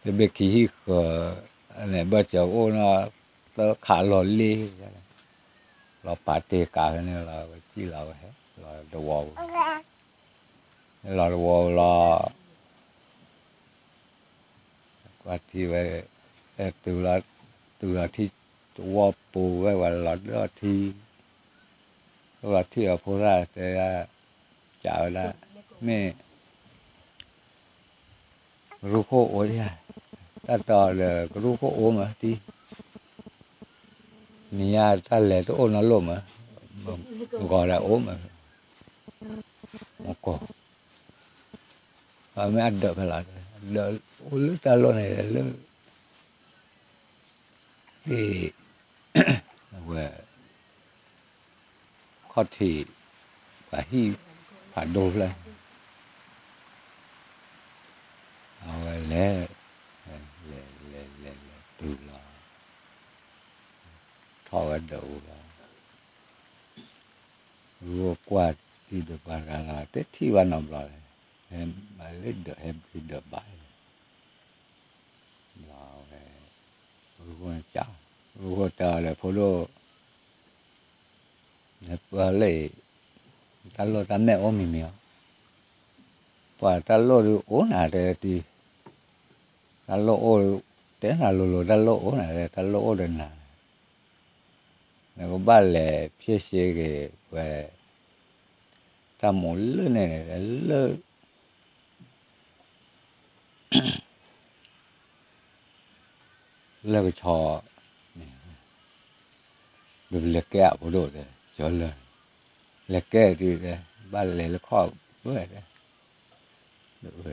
တဘ့ၣ်ခံဟံၣ်ဃၢၤ န့ၣ်ဘၣ်စၢၤအိၣ်နီၤ သၢခးလီၤလ့ လီၤပာ်တ့ၢ်ကါဖဲန့ၣ်လီၤ ဝဲစံၣ်လီၤဝဲဟဲ လီၤတဝီပူၤ လီၤတဝီပူၤလီၤ ကွၢ်ထံဝဲ တုၤလီၤ တုၤလီၤထံ တဝီပူၤဝဲ ဝဲလီၤဒီးထံ လီၤထံၣ်အဖိသၣ်တဲ ကးဝဲဒၣ် မ့ၢ် ကရူၢ်ခိၣ်အိၣ်ယါ တၢ်တီဒီးကရူၢ်ခိၣ်အိၣ်မးတံ နံၤညါတၢ်လဲၤတအိၣ်နီတလိၣ်မး ဂီၤဒၣ်အိၣ်မး မကီၢ် အမ့ၢ်အဒၢးဖဲလီၤ အဒၢးအိၣ်လၢတၢ်လီၢ်န့ၣ်လၢ သ့ၣ် ဝဲ ခီၣ်ထံး ပှၤဟံၣ်ဖးဒိၣ်ဖျၢၣ် အဝဲလဲၤ လဲၤလဲၤလဲၤလဲၤတုၤလီၤ ထီၣ်ဝဲဒၢးအူလီၤ ဂုၢ်ကွၢ်တံၢ်တပှၢ်တဂၤလီၤ တထံၣ်ဘၣ်နီတဘျီလၢ မၤလၢဒၢးဟဲဘုဒၢးဘၣ် ဘျီဝဲ ဂုၢ်ဃိန့ၣ်က ဂုၢ်ဃိတဲအီၤဒီးဖိဒိၣ် နပၢလၢအံၤ တၢ်လိၣ်တၢ်မဲာ်အိၣ်မံၤမံၤအီၤ ပှၤတၢ်လိၣ်ဒုးအိၣ်နၤတဲတံၤ တၢ်လိၣ်အိၣ် တဲနၤလိၤလိၤ တၢ်လိၣ်အိၣ်နၤ တၢ်လိၣ်အိၣ်ဒီးနၤ နကဘၣ်လဲၤဖျဲၣ်ရှဲက့ၤဝဲ တၢ်မိၣ်လၢန့ၣ် လၢ လၢကဆီ ဒီးလဲၤကဲအဖိဒိၣ်တဲ ကၠီလၢ လဲၤကဲဒုးတဲ ဘၣ်လဲၤလၢခီၣ်ဝဲတဲ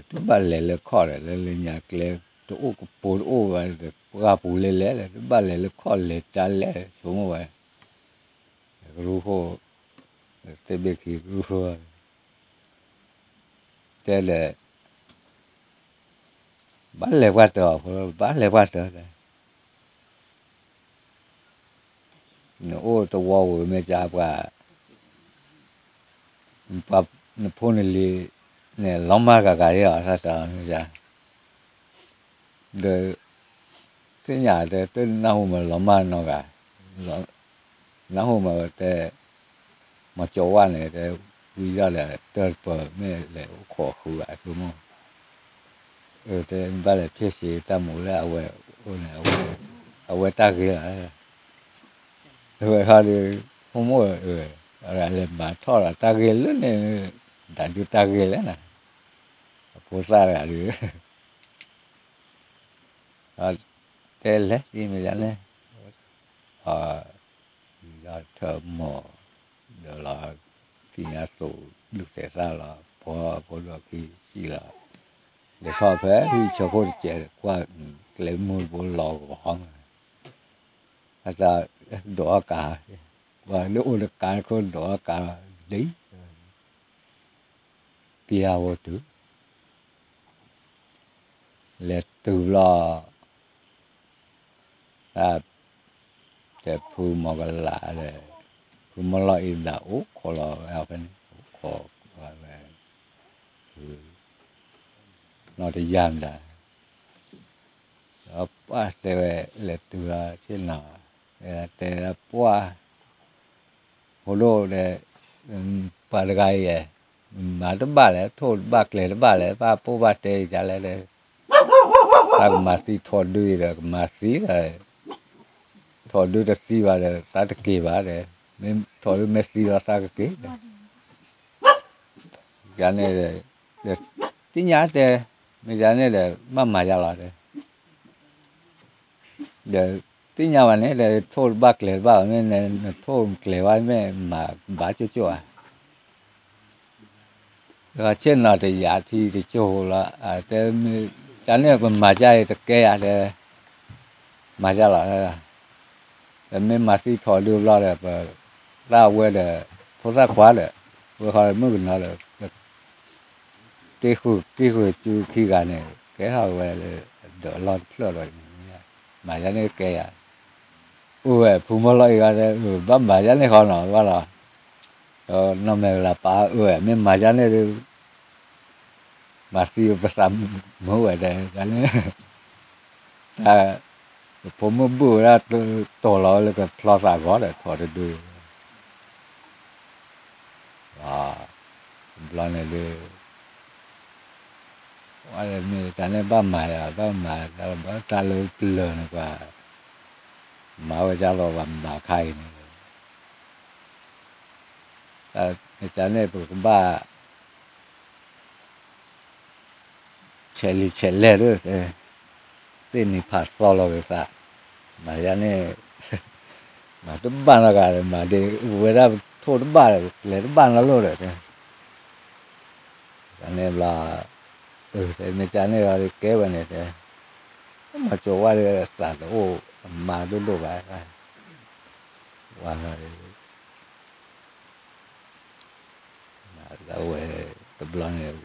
တဘၣ်လဲၤလၢခီၣ်ဒီး လၢလၢညါကျဲ တအိၣ်ကပိာ်တအိၣ်ဝဲဒီး ပှၢ်ပူၤလဲၤလဲၤလၢ တဘၣ်လဲၤလၢခီၣ်လဲၤကၢလဲၤ ဆိကမိၣ်ဝဲ ကရူၢ်ဃိ သ့ၣ်ဘ့ၣ်ခံကရူၢ်ဃိ တဲဒီး ဘၣ်လဲၤပှၢ်တၢၤအီၤဖိ ဘၣ်လဲၤပှၢ်တၢၤတဲ နအိၣ်တဝီဝဲမ့ၢ်ကပှၤ နဖိနလံၤန့ၣ် လီၤမၢ်ဂၤဂၤယဲၢ်အီၤ တၢ်တၢ်မ့ၢ်က ဒီး သ့ၣ်ညါတဲ တနၢ်ဟူမးလီၤမၢ်နီတဂၤ နၢ်ဟူမးတဲ မၤကၠီဝါန့ၣ်တဲ ဝံၤဒီး တၢ်တပၢၢ်မ့ၢ်လဲၤအိၣ်ခိးဃုဂၤဆိကမိၣ် တဲဘၣ်လဲၤဖျဲၣ်ရှဲတၢ်မူးလၢအဝဲအိၣ်န့ၣ် အဝဲတၢ်ဂ့ၤလီၤ အဝဲခီဒီး ဖိမုၣ် လဲၤမၤထီၣ်ဒီးတၢ်ဂ့ၤလၢန့ၣ် ဒၣ်ဒုးတၢ်ဂ့ၤလဲၣ်နၤ အဖိသၣ်တဂၤဒီး တဲလဲၤဒ်မ့ၢ်ဒ်န့ၣ် ဒီးထၢမီၢ် ဒီးလီၤ ထံၣ်ညါသိးဒုးသဲးသၣ်လီၤ ဖီဖိဒီးခံစံၣ်လီၤ လဲၤထီၣ်ဖဲဟံၣ်ဆၢခိၣ်တစဲး ကွၢ်ကျဲမုၢ်တဘိလီၤဂီၤမး အတၢ်ဒိးအီၣ်ကး ပှၤလၢအိၣ်တကးခိၣ်ဒိးအီၣ်ကးလီၤ ဒ် ပျၢ်ဝဲတုၤ လဲၤတုၤဘျီ တၢ် တဲဖုမီၢ်ကလးဒီး ဖုမီၢ်လီၤအံၤဒၣ်အိၣ်ခိးလီၤဝဲဖဲန့ၣ် အိၣ်ခိးဝဲ ဖု နီၢ်တယၢ်မတၤ ဒီးပှၢ်တဲဝဲ လဲၤတုၤလီၤဆ့ၣ်နီၤ တဲပှၢ် ဖိဒိၣ်ဒီး ပှၤတဂၤအံၤ မၤတဘၣ်လဲၣ် ထိၣ်တဘၣ်ကျဲၤတဘၣ်လဲၣ် ဘၣ်ပိၢ်ဘၣ်တဲအံၤဒ်လဲၣ်ဒီး တၢ်ကမၤသံထိၣ်ဒုအံၤဒီး ကမၤသံဒီး ထိၣ်ဒုတသံဘၣ်ဒီး သးတက့ၤဘၣ်ဒီး မ့ၢ်ထိၣ်ဒုမ့ၢ်သံလီၤသးကက့ၤဒီး ယၤန့ၣ်ဒီး သ့ၣ်ညါတဲ မ့ၢ်ယၤန့ၣ်ဒီး ဘၣ်မၤယၤလီၤဒီး ဒီး သ့ၣ်ညါဘၣ်န့ၣ်ဒီး ထိၣ်တဘၣ်ကျဲၤတဘၣ် မ့ၢ်နထိၣ်ကျဲၤဘၣ်မ့ၢ်မၤဘၣ်ကၠိကၠိဧါ ဒီးဆ့ၣ်နီၤတယာ်ထံတကၠိလီၤ တဲမ့ၢ် ကန့ၣ်ပမၤကၢ်အံၤတကဲယၤတဲ မၤကၢ်လီၤ ဒီးမ့ၢ်မၤသံထိၣ်ဒုဘျီဒီး ပသၣ်ဝဲဒီး ဖိသၣ်ခွါဒီး ဝဲဃီမုၣ်ကနီၤဒီး တ့ဃုာ်က့ၤဃုာ်စုခံဂၤန့ၣ် ကဲထီၣ်ဝဲလၢ ဒီးအလီၢ်တဖျၢၣ်ဒီး မၤယၤန့ၣ်ကဲယၤ အိၣ်ဝဲ ဖုမီၢ်လီၤအံၤဂၤဒီး ဘၣ်မၤယၤန့ၣ်ဃီနီၤ ဘၣ်လီၤ ဒီးနီၢ်မဲာ်ကလၤပာ်အၢဝဲ မ့ၢ်မၤယၤန့ၣ်ဒီး မၤသံပသးမုာ်ဝဲဒီး ယၤန့ၣ် တၢ် ဖိမုၣ်ဘုၣ်ဝဲဒၣ် တီၢ်လီၤဝဲလၢကဖျီသးဂီၤဒီး ထိၣ်တဒု ဘျီန့ၣ်ဒုး မ့ၢ်တၢ်န့ၣ်ဘၣ်မၤယၤ ဘၣ်မၤတၢ်လၢပျၢၤန့ၣ်ပှၤ မၤဝဲဒ်လီၤပှၤမၤခါအံၤန့ၣ် မ့ၢ်တၢ်န့ၣ်ပကဘၣ် ဆဲးလံာ်ဆဲးလဲၢ်ဒၣ် သ့ၣ်နံၤဖးသီလီၤက့ၤသး မၤယၤန့ၣ် မၤတဘၣ်နီတဂၤဒီး မၤဒ်ဝဲဒၣ်ထိၣ်တဘၣ်ဒီး ကျဲၤတဘၣ်နီတလိၣ်ဒီး တၢ်န့ၣ်ဘျီ မ့ၢ်တၢ်န့ၣ်လီၤကဲဝဲန့ၣ်တဲ မၤကၠီဝါဒီးသးတအိၣ်အမါဒိၣ်ဒိၣ်ဘၣ် လၢ ပှၤလီၤ ဝဲတဘျီန့ၣ်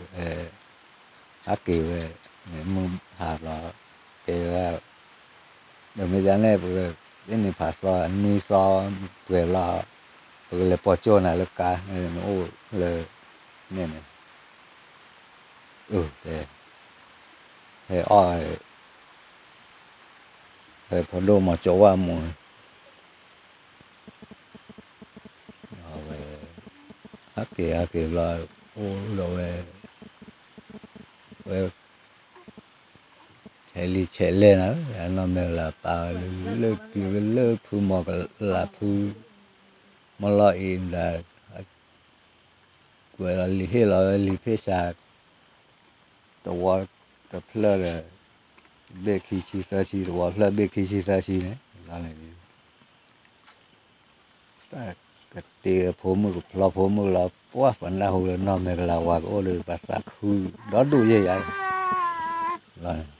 ဟးက့ၤဝဲ မုၢ်ဟါဘျီ တဲဝဲ မ့ၢ်ဒ်န့ၣ် ပကသ့ၣ်နံၤဖးသီ နွံသီ ပှဲၤလီၤ ပကလဲၤပိာ်ကၠိနၤလၢကါ နအိၣ်လၢ န့ၣ်န့ၣ် အၢ တဲ ဟဲအီၣ် ဟဲဖီဒိၣ်မၤကၠီဝၣ်မူ အဝဲ ဟးက့ၤဟးက့ၤဘျီ အိၣ်ဒီးဝဲ ဝဲ ဆဲးလံဆဲးလဲၢ်နၤ အနီၢ်မဲာ်ကလၤပာ်ဝဲလၢ လၢက့ၤဝဲလၢဖုမီၤကလၤဖု မီၤလီၤအံၤမတၤ ကွဲးလီၤလံာ်ဟ့ၣ်လီၤဝဲလံာ်ဖ့ၣ်စး သဝီတဖျၢၣ်ဒီး ဘ့ၣ်ခံဆံသၢဆံ သဝီဖျၢၣ်ဘ့ၣ်ခံဆံသၢဆံန့ၣ် လီၤန့ၣ် တၢ်ကတ့ဖိမုၣ်ကဖျီဖိမုၣ်လီၤ ပှၢ်ပနၢ်ဟူလၢနီၢ်မဲာ်ကလၤဝါကအိၣ်ဒီး ပှၤသးခုဒီဒူၣ်ယဲၢ်ယါ လီၤန့ၣ်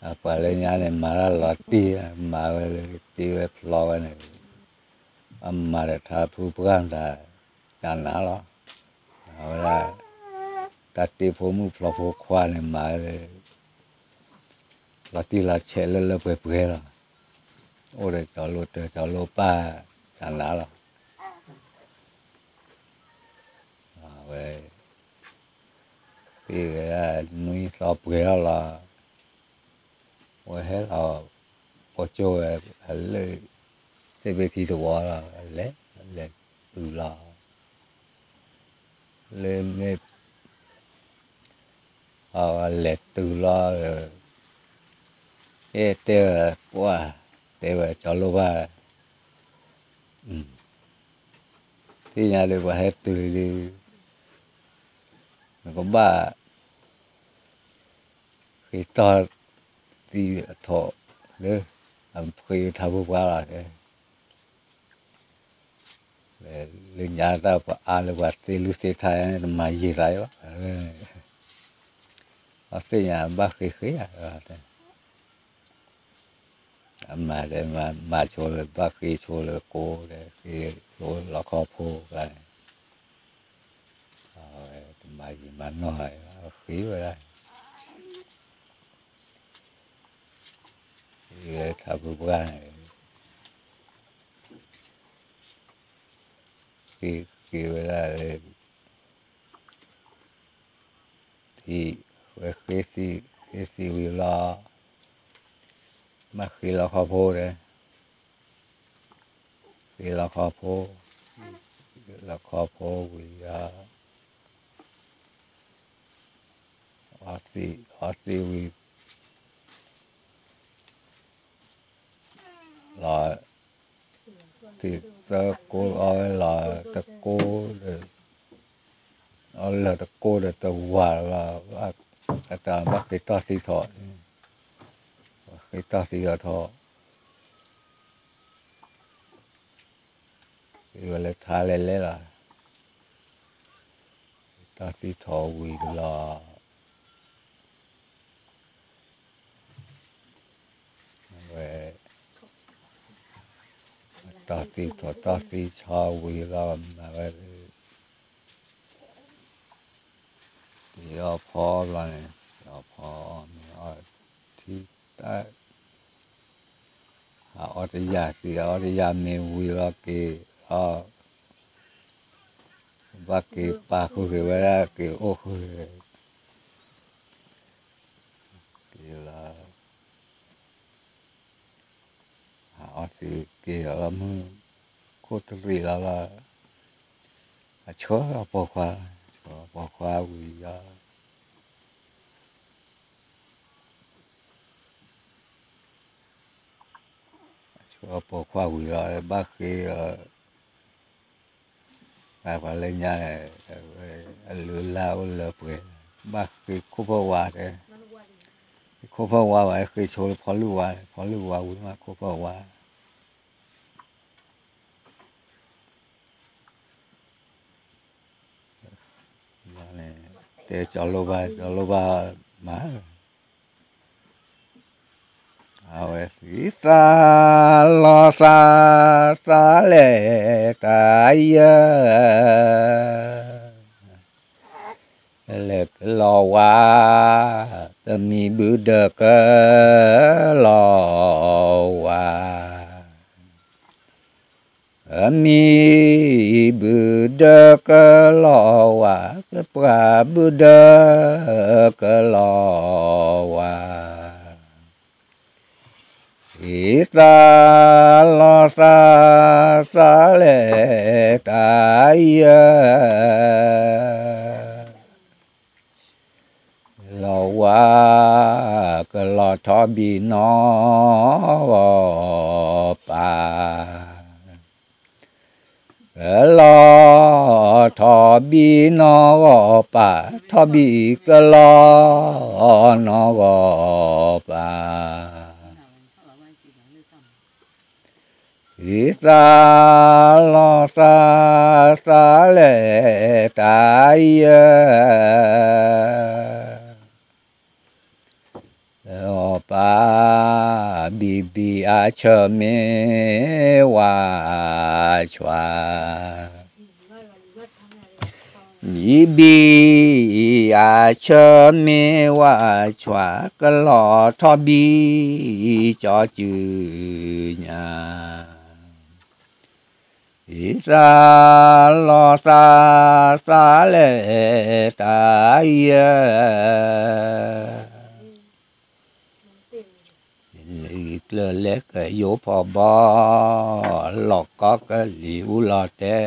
အပှၤလၢညါန့ၣ် မၤတၢ်လီၤတံၢ် မၤဝဲလၢတ့ဝဲဖျီဝဲန့ၣ် အမၤဒီးထါဖုပှၢ်မတၤ ကနၤလီၤ အဝဲဒၣ် တၢ်တ့ဖိမုၣ်ဖျီဖိခွါန့ၣ် မၤဝဲလၢ လီၤတံၢ်လီၤဆဲးလၢလၢပှဲၤပှဲၤလီၤ အိၣ်ဒီးကၠီလိတၢ်ကၠီလိပၢ် ကနၤလီၤ အဝဲ သ့ၣ်ဝဲဒၣ်နွံသီပှဲၤထီၣ်လီၤ ဝဲဟဲလီၤ ပိာ်ကၠိဝဲ အလၢ သ့ၣ်ဘ့ၣ်ခံသဝီလီၤ လဲၤ လဲၤတုၤလီၤ လၢမ့ၢ် အဝဲလဲၤတုၤလီၤ အဲၣ်တဲဝဲ ပှၢ် တဲဝဲကၠီလိဘၣ် သ့ၣ်ညါဒီးပှၤဟဲတုၤလံ နကဘၣ် ဃ့ထီၣ်သံအထီၣ်လၢ အဃ့ထါဖိပှၢ်လီၤ လၢညါတၢ်ပအါလၢပှၤသ့လံသ့ထါန့ၣ် တမၤယံာ်သးဘၣ် အသ့ၣ်ညါဘၣ်ဃ့ဃ့ဧါ အမၤတဲမၤဆိလၢဘၣ်ဃ့ဆိလၢကိးဒီး ဃ့ဆိလီခီဖိကျါန့ၣ် အဝဲတမၤယံာ်မၤနီၢ်ဃ့ဝဲဒၣ် ဃ့ဝဲထါဖိပှၢ်န့ၣ် ဃ့ဃ့ဝဲဒၣ် သံ ဝဲဃ့သံ ဃ့သံဝံၤလီၤ ဘၣ်ဃ့လီခီဖိဒီး ဃ့လီခီဖိ လီခီဖိဝံၤလီၤ အီသံး အီသံးဝံၤ လီၤ သံးသၢကိးအီဝဲလီၤ တကိးဒီး အီလၢတကိးဒီးတဝၤလီၤ အတၢ်ဘၣ်ဃ့ထီၣ်သံထီၣ် ဃ့ထီၣ်သံထီၣ်ထီၣ် ဃ့ဝဲလၢထါလဲၤလဲၤလီၤ ဃ့ထီၣ်သံထီၣ်ဝံၤလီၤ ဝဲ ထီၣ်သံထီၣ်ထီၣ်သံဆီဝံၤလီၤ မၤဝဲ ယအီၣ်ဖီအီၣ်ဘျီန့ၣ် ယအီၣ်ဖီအီၣ်မ့ၤအီၣ်ထံတၢ် အအီၣ်တယၢ်သံး အအီၣ်တယၢ်မ့ၤဝံၤလီၤက့ၤ အီၣ် ဘၣ်က့ၤပာ်ဃုာ်က့ၤဝဲဒၣ်က့ၤအိၣ်ဃုာ် က့ၤလီၤ အအီၣ်သံးက့ၤလီၤလီၤမုၢ် ခိၣ်တရံးလီၤလီၤ အဆှၢအပိာ်ခွါ ဆှၢအပိာ်ခွါဝံၤလီၤ အဆှၢအပိာ်ခွါဝံၤလီၤ ဘၣ်ဃ့ ပှၤလၢညါ အလုၢ်အလၢ်အိၣ်လၢပှဲၤ ဘၣ်ဃ့ခိၣ်ဖၢၣ်ဝါတဲ ခိၣ်ဖၢၣ်ဝါဘၣ် ဃ့ဆိလၢဖီလုၢ်ဝါ ဖီလုၢ်ဝါဝံၤမး ခိၣ်ဖၢၣ်ဝါ တဲကၠီၤလိဘၣ် ကၠီၤလိဘၣ်မၤ အဝဲသံသးလီၤသးသးလဲၤတၢ်ယဲၢ် လဲၤကလီၤဝါ, ပမံၤဘုဒၢကလီၤဝါ, ပမံၤဘုဒၢကလီၤဝါ, ပပှၤဘုဒၢကလီၤဝါ. သံသးလီၤသးသးလဲၤတၢ်ယဲၢ် လီၤဝါ, ကလီၤထီၣ်ဘံၣ်နီၢ်ဂီၤပၤ, ကလီၤထီၣ်ဘံၣ်နီၢ်ဂီၤပၤ, ထီၣ်ဘံၣ်ကလီၤနီၢ်ဂီၤပၤ. သံသးလီၤသးသးလဲၤတၢ်ယဲၢ် အီၤပၢ်, ဘံၣ်ဘံၣ်အါဆၢမ့ၢ်ဝါဆှး, ဘံၣ်ဘံၣ်အါဆၢမ့ၢ်ဝါဆှး, ကလီၤထီၣ်ဘံၣ်ကၠီစုညါ. သံသးလီၤသးသးလဲၤတၢ်ယဲၢ် လံၤကျၢၢ်လဲၤကယိဖီဘီ, လီၤကီကလံၤအူလီၤတဲအ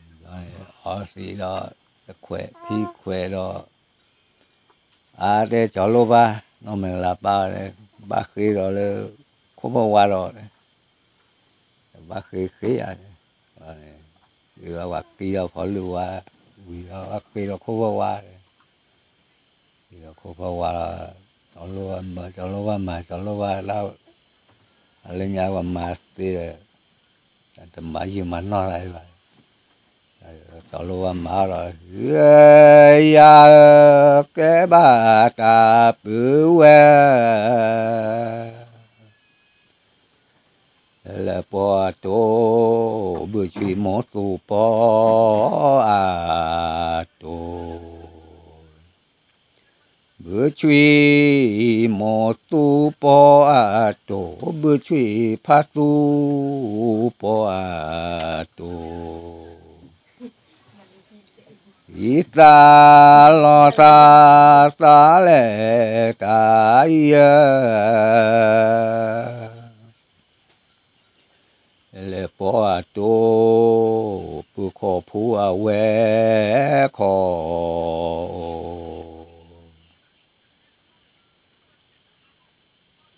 ီၤ, အီသံးဒီး တခွဲးခံခွဲးဒီး, အါတဲကၠီၤလိၣ်ဘၣ်, နီၢ်မ့ၢ်ကလးပၢ်, ဘၣ်ဃ့ဒီးလၢ ခိၣ်ဖီၣ်ဝါဒီး ဘၣ်ဃ့ဃ့ယၤ, ဝဲကံဒီးဖီလုၢ်ဝါ, ဝံၤဒီးဘၣ်ဃ့ဒီးခိၣ်ဖီၣ်ဝါ, ဃ့ဒီးခိၣ်ဖီၣ်ဝါဒီး, ကၠီၤလိၣ်ဘၣ်မၤ, ကၠီၤလိၣ်ဘၣ်မၤ, ကၠီၤလိၣ်ဘၣ်လၢ, အလၢညါပှၤမၤသ့ဒီး, တမၤယုာ်မၤနီၢ်လၢၤဘၣ်, ကၠီၤလိၣ်ဘၣ်မၤဒီး, ယၤဧၢ, ကဲဘၣ်တၢ်ပုၢ်ဝဲၢ် လၢပှၤတိၢ်, ဘုဆွံမိၢ်သူပီအတိၢ်, ဘုဆွံမိၢ်သူပီအတိၢ်, ဘုဆွံဖါသူပီအတိၢ်, သံသးလီၤသးသးလဲၤတၢ်ယဲၢ် လၢပှၤတိၢ်, ပုၢ်ခိၣ်ဖူအဝဲခီၣ်,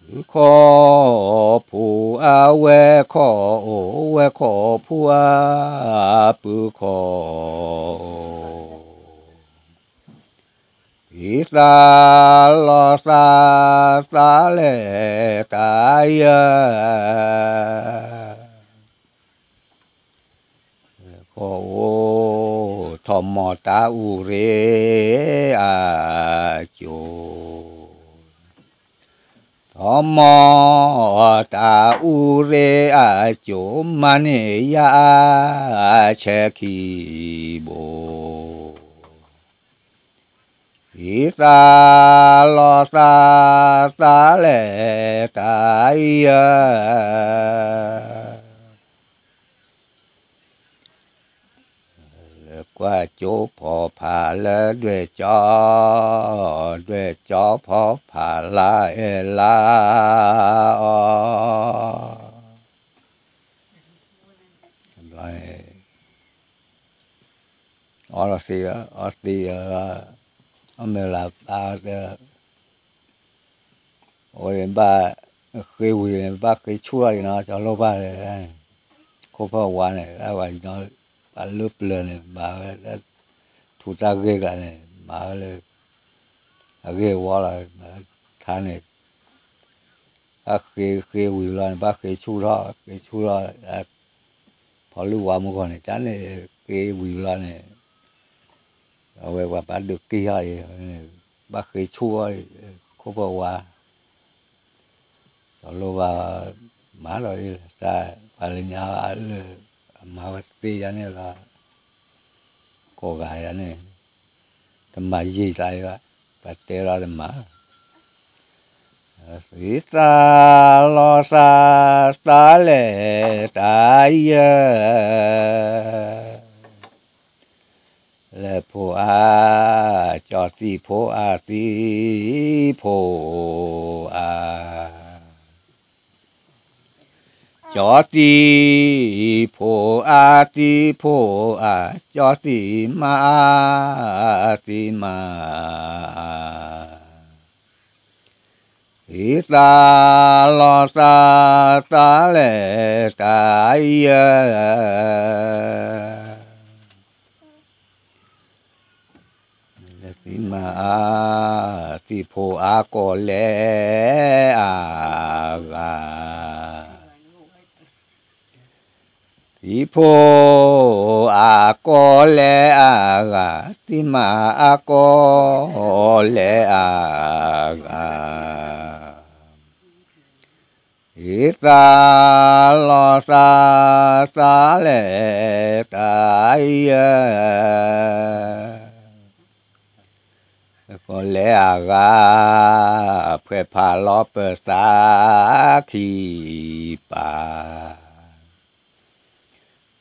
ပုၢ်ခိၣ်ဖူအဝဲခီၣ်အိၣ်, ဝဲခီၣ်ဖူအပုၢ်ခိၣ် သံသးလီၤသးသးလဲၤတၢ်ယဲၢ် ခီၣ်အိၣ်, ထီၣ်မီၤတၢ်အူရ့အကၠိ, ထီၣ်မီၤတၢ်အူရ့အကၠိ, မၤန့ၢ်ယၤအဆဲးခံဘိ သံသးလီၤသးသးလဲၤတၢ်ယဲၢ် လၢကွၢ်ကၠိဖီဖးလၢဒွဲၣ်ကၠီ, ဒွဲၣ်ကၠီဖီဖးလၢအဲၣ်လါအီၤ, အီသံး, အီသံး, အီမ့ၢ်လၢအပၢ်, အဝဲဘၣ်ဃ့ဝံၤန့ၣ် ဘၣ်ဃ့ဆူၣ်ထီၣ်အံၤနီၤ, ကၠီၤလိၣ်ဘၣ်, ခိၣ်ဖီၣ်ဝါန့ၣ် ပှၤလၢပျၢၤန့ၣ် မၤဝဲလၢ ထူးတၢ်ဂ့ၢ်ကျါန့ၣ် မၤဝဲလၢ အဂ့ၢ်အဝီလီၤ, ထါန့ၣ် ဘၣ်ဃ့ဃ့ဝံၤလီၤန့ၣ် ဘၣ်ဃ့ဆူၣ်ထီၣ် ဃ့ဆူၣ်ထီၣ်, ဖီလုၢ်ဝါမုၢ်ဂီၤန့ၣ် တၢ်န့ၣ်ဃ့ဝံၤလီၤန့ၣ် အဝဲပှၤဘၣ်ဒုးက့ၢ်အီၤအံၤ, ဘၣ်ဃ့ဆူၣ်အီၤအံၤ, ခိၣ်ဖၢဝါ, စီၤလိၣ်ဘၣ်, မၤလီၤအံၤ, ပှၤလၢညါလၢ, အမၤဝဲတသ့ယါန့ၣ်လီၤ, ကိးဂၤယါန့ၣ်, တမၤယံာ်တၢ်အံၤဘၣ်, ပှၤတဲလီၤတမၤ သံသးလီၤသးသးလဲၤတၢ်ယဲၢ်, လဲၤဖိအါ, ကၠီသံၣ်ဖိအါသံၣ်ဖိအါ, ကၠီသံၣ်ဖိအါသံၣ်ဖိအါ, ကၠီသံၣ်မါအါသံၣ်မါအါ သံသးလီၤသးသးလဲၤတၢ်ယဲၢ်, သံၣ်မါအါ, သံၣ်ဖိအါကိးလဲအါဂၤ သံၣ်ဖိအါကိးလဲအါဂၤ, သံၣ်မါအါကိးလဲအါဂၤ, သံသးလီၤသးသးလဲၤတၢ်ယဲၢ် ကိးလဲအါဂၤ, ဖှဲးဖးလီၤပသးခံပာ်,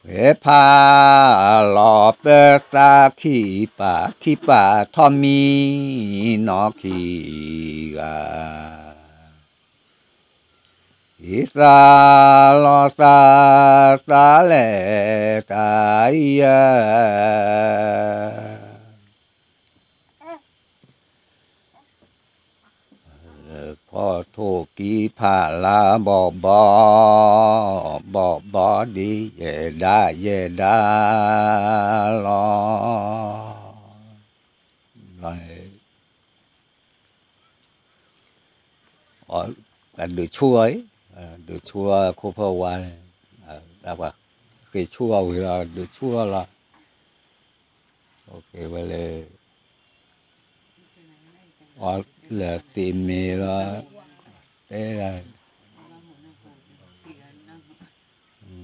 ဖှဲးဖးလီၤပသးခံပာ်, ခံပာ်ထီၣ်မံနီၢ်ခံဂၤ, သံသးလီၤသးသးလဲၤတၢ်ယဲၢ် ဖီၣ်ထိၣ်ကံဖးလါဘီဘီ, ဘီဘီဒ်ယဲၢ်ဒါယဲၢ်ဒါလီၤ. ဒုးဆူၣ်အီၤ, ဒုးဆူၣ်အီၤခိၣ်ဖၢဝါန့ၣ်, ပှၤဃ့ဆူၣ်အီၤဝံၤလီၤ ဒုးဆူၣ်အီၤလီၤ. ဝဲလၢ အီၤလၢသ့မ့ၤလီၤ, တဲဒၣ်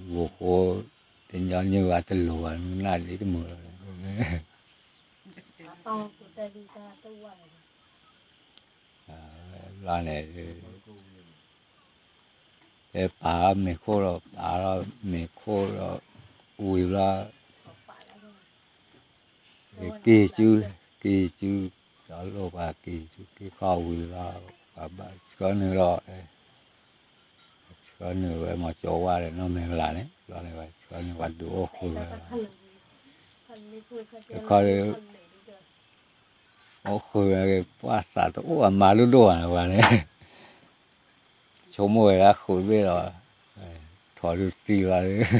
ဂိၢ်ဃိ တညီနုၢ်ဘၣ်တလိၤဘၣ် နၢ်ဒ်တမုာ်လီၤ. လီၤန့ၣ် ဟဲပာ်မ့ၤခိၣ်ဒီး ပာ်လီၤမ့ၤခိၣ်ဒီး ဝံၤဘျီ က့ၤစု, က့ၤစု, စီၤလိၣ်ပှၤက့ၤစု က့ၤခီၣ်ဝံၤလီၤ, ပှၤဘၣ်ဆှၢနုာ်ဒီး ဆှၢနုာ်ဝဲမီၤကၠီဝါဒီးနီၢ်မဲာ်ကလၤန့ၣ် ဘျီန့ၣ် ပှၤဆှၢနုာ်ပှၤဒုးအိၣ်ဃုာ်ဝဲလီၤ. တခီဒီး အိၣ်ဃုာ်ဝဲ ပှၢ်သးတအိၣ်အမၤဒိၣ်ဒိၣ်ဘၣ်န့ၣ် ပှၤန့ၣ် ဆိကမိၣ်ဝဲဒၣ်ဃုာ်တဘ့ၣ်ဒီး ထိးဒုးသံလီၤ,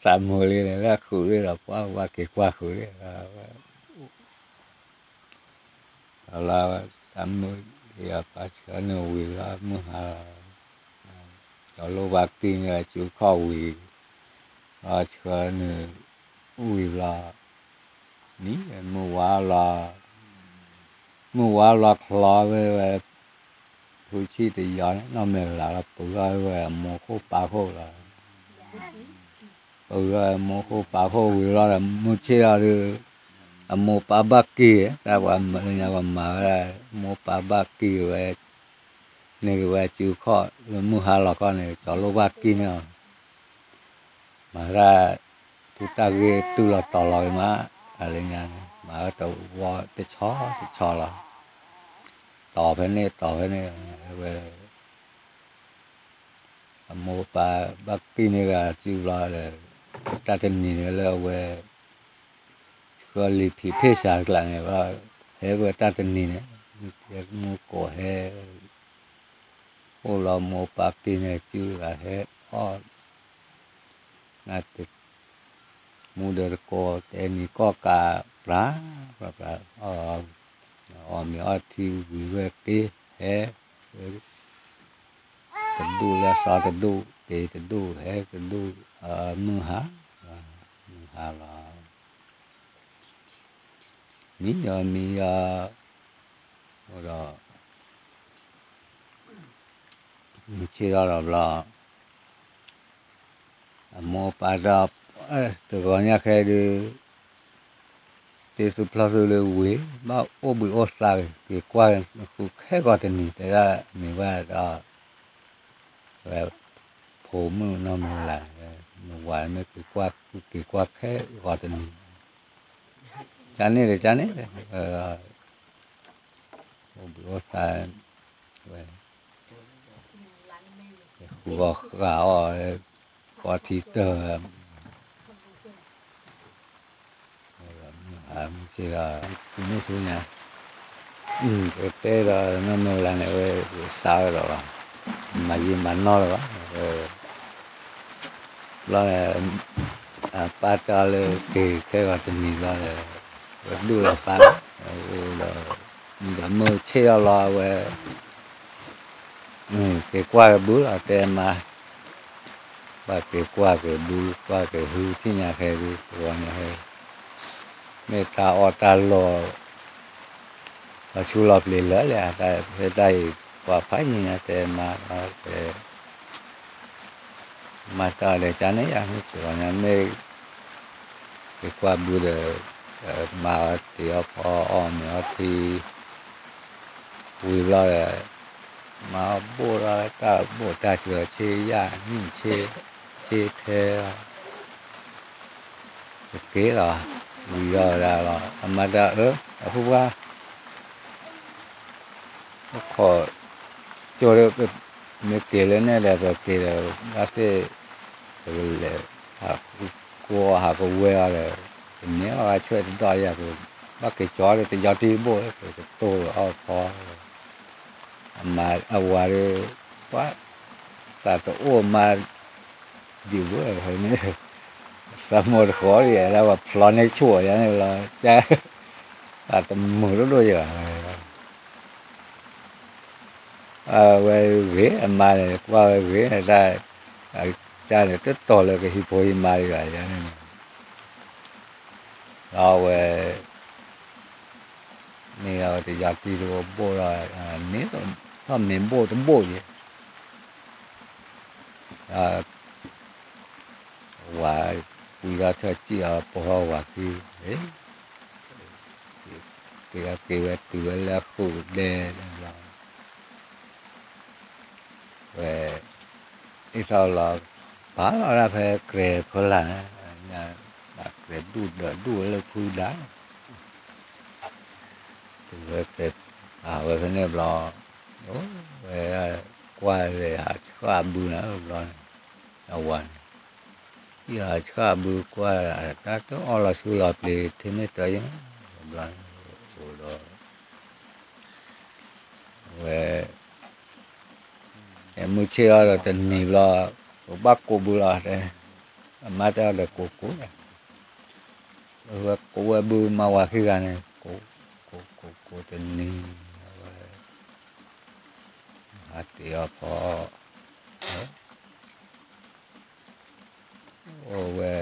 သးမုာ်လံန့ၣ် လၢဃုာ်တဘ့ၣ်ဒီး ပှၢ်ဝါက့ၤကွၢ်ဃုာ်တဘ့ၣ်ဒီး လီၤ တၢ်မုၢ်ယပၢ်ဆှၢနုာ်ဝံၤလီၤ မုၢ်ဟါလီၤ, စီၤလိၣ်ဘၣ်က့ၤန့ၣ်စုခီၣ်ဝံၤ, လီၤဆှၢနုာ်ဝံၤလီၤ, နံၤမုၢ်ဝါလီၤ, မုၢ်ဝါလီၤချီဝဲဝဲ, ဖုဆံၣ်တယီၤန့ၣ် နီၢ်မဲာ်လၤလီၤ ပှ့ၤထီၣ်ဝဲအမိၢ်ခိၣ်ပၢ်ခိၣ်လီၤ ပှ့ၤထီၣ်အမိၢ်ခိၣ်ပၢ်ခိၣ်ဝံၤလီၤဒီး မုၢ်ဆ့ၣ်လီၤဒီး အမိၢ်ပၢ်ဘၣ်က့ၤ, တၢ်ပှၤမၤလၢညါပှၤမၤဝဲဒၣ် မိၢ်ပၢ်ဘၣ်က့ၤဝဲ, န့ၢ်က့ၤဝဲစုခီၣ် လၢမုၢ်ဟါလီၤခီန့ၣ် စီၤလိၣ်ဘၣ်က့ၤန့ၣ်လီၤ, မၤဒၣ် ထူတၢ်ဂ့ၢ်တုၤလီၤတီၤလီၤက့ၤမး, တၢ်လၢညါန့ၣ် မၤဝဲတဝီတဆီတဆီလီၤ, တီၤဖဲန့ၣ်တီၤဖဲန့ၣ်, ဝဲ အမိၢ်ပၢ်ဘၣ်က့ၤန့ၢ်ဂၤစုလီၤဒီး တၢ်တနံၤန့ၣ်လၢအဝဲ ဆှၢလံာ်ဖံးဖ့ၣ်စှၤကျးန့ၣ် ဟဲဝဲတၢ်တနံၤန့ၣ်, မူကိးဟဲ အိၣ်လီၤမိၢ်ပၢ်က့ၤန့ၢ်စုဂၤဟဲအီၣ် မူဒီးတကိးတဲနံၤကီၢ်ကး ပြး ပြး ပြး အီၣ်မ့ၤအီထံဝံၤဝဲက့ၤဟဲ တဒူၣ်လၢစီၤတဒူၣ် က့ၤတဒူၣ်ဟဲတဒူၣ် မုၢ်ဟါ, မုၢ်ဟါလီၤ. မံယီၤမံယီၤ, အိၣ်ဒီး မုၢ်ဆ့ၣ်ထီၣ်ဒီးဘျီ အမိၢ်ပၢ်ဒီး တဂီၤညါခဲဒုး တ့သူဖျီသူလၢဝ့ၢ် ဘၣ်အိၣ်ဘှံးအိၣ်သါဂ့ၤ က့ၤကွၢ်ဃုာ်ခဲဂီၤတနံၤ တဲဒၣ်မ့ၢ်ဘၣ်ဒီး ဝဲ ဖိမုၣ်နီၢ်မုၢ်လၢ် နဝၤမ့ၢ်က့ၤကွၢ်ဃုာ်က့ၤကွၢ်ခဲဂီၤတနံၤ ကန့ၣ်ဒီးကန့ၣ် အိၣ်ဘှံးအိၣ်သါ ဝဲ ဃုအီၣ်ဃုအီၣ် ဃီထံတၢၢ် မုၢ်ဆ့ၣ်ဒီး တုၤမုၢ်ဆူညါ တဲဒီးနီၢ်မုၢ်လၢ်န့ၣ် ဝဲသးဝဲဒီး မၤယံာ်မၤနီၢ်လၢၤဘၣ် ဘျီန့ၣ် အပၢ်တဲအီၤလၢက့ၤခဲဂီၤတနံၤဘျီဒီး ဝဲဒူၣ်လီၤပၢ်လီၤ ဒီး ဒီးမုၢ်ဆ့ၣ်ထီၣ်လီၤဝဲ က့ၤကွၢ်က့ၤဘုလီၤ တဲမါ ကွၢ်က့ၤကွၢ်က့ၤဘု ကွၢ်က့ၤဟု ထံၣ်ညါခဲဒုး တဂီၤညါခဲ မ့ၢ်တၢ်အီၣ်တၢ်လီၢ် လီၤဆူလီၤပျံၤလၢာ်လဲၣ် ဖဲတၢ်အံၤ ပှၤဖးယံၤညါတဲမါ တဲ မါတၢ်အီၣ်ဒီးကန့ၣ်ယါ တဂီၤညါမ့ၢ် က့ၤကွၢ်ဘုဒီး မါအီၣ်တ့ၢ်အီၣ်ဖီအီၣ်မ့ၤအီထံ ဝံၤဘျီဒီး မါဘိၣ်ထီၣ်တၢ်ဘိၣ်တၢ်စှၤဆ့ယၣ်နံၣ်ဆ့ ဆ့ထဲ ကက့ၤလီၤ ဝံၤယီၤဝဲဒၣ်လီၤ အမါတၢ်အၢ အဖိခွါ အိၣ်ခိးကၠိဒီး မ့ၢ်က့ၤလၢနဲၣ်ဒီး ပက့ၤဒီး ဘၣ်သ့ၣ် ပကလဲၤ ဟးကိးဟးကဝဲအီၤဒီး ပန့ၢ်အီၣ်ဂၤဆၢတဒီးယၤ ပဘၣ်က့ၤကၠီဒီး တယီတံၢ်တဘိၣ် ပကတိၢ်အီၣ်ဖီ အမါအဝၤဒီး ပှၤ သးတအိၣ်မါ ဒံးဝဲန့ၣ် သးမိၢ်တဃီဒ် ဒၣ်ပှၤဖျီန့ၢ်ဆိၣ်ယါန့ၣ်လီၤ သးတမုာ်ဒိၣ်ဒိၣ်ယၤ အဝဲဂ့ၤ အမါန့ၣ် ကွၢ်ဝဲဂ့ၤ တၢ် ကၢ်န့ၣ် တတီၤလၢကဟံးဖိဟံးမါဒံးဘၣ်ယါန့ၣ် ဒီးအဝဲ န့ၢ်အီၤတယီတံၢ်တဘိၣ်ဒီး န့ၢ်ထီၣ်မ့ၤဘိၣ်တဘိၣ်ယဲ ဝၤ ကွံာ်ဒီးထၢၣ်စံၣ်အီၤ ပိာ်ထီၣ်ဝၤခံ က့ၤက့ၤဝဲတုၤဝဲလၢအဃုာ်ဒဲးဘျီ ဝဲ အ့ၣ်ထီၣ်လီၤ ပာ်လီၤဒၣ်ဖဲကြဲၤဖီလာ်န့ၣ် ဘၣ်ကြဲၤဒူၣ်ဒၢးဒူၣ်ဝဲလၢဖုဒါ တုၤဝဲကြဲၤ အဝဲဖဲန့ၣ်ဘျီ အိၣ်ဝဲ ကွၢ်လဲၤဟးဆှၣ်ဘုန့ၣ်ဘျီန့ၣ် အဝၤန့ၣ် ဟံၣ်ဟးဆှၣ်ဘုကွၢ် တၢ်တအီၣ်လီၤဆူလီၤပျံၤ ထံမ့ၢ်တၢ်ယဲၢ် ဘျီန့ၣ် အိၣ်ဒီး ဝဲ မုၢ်ဆ့ၣ်ထီၣ်ဒီးတနံၤဘျီ ပဘၣ်ကိးဘုလီၤတဲ အမါတဲအီၤဒီးကိးကိး ဝဲကိးဝဲဘုမါဝၤခံဂၤန့ၣ် ကိး ကိးကိးကိးတနံၤ ဝဲ ဟးတ့ၢ်အီၣ်ဖီ အိၣ်ဝဲ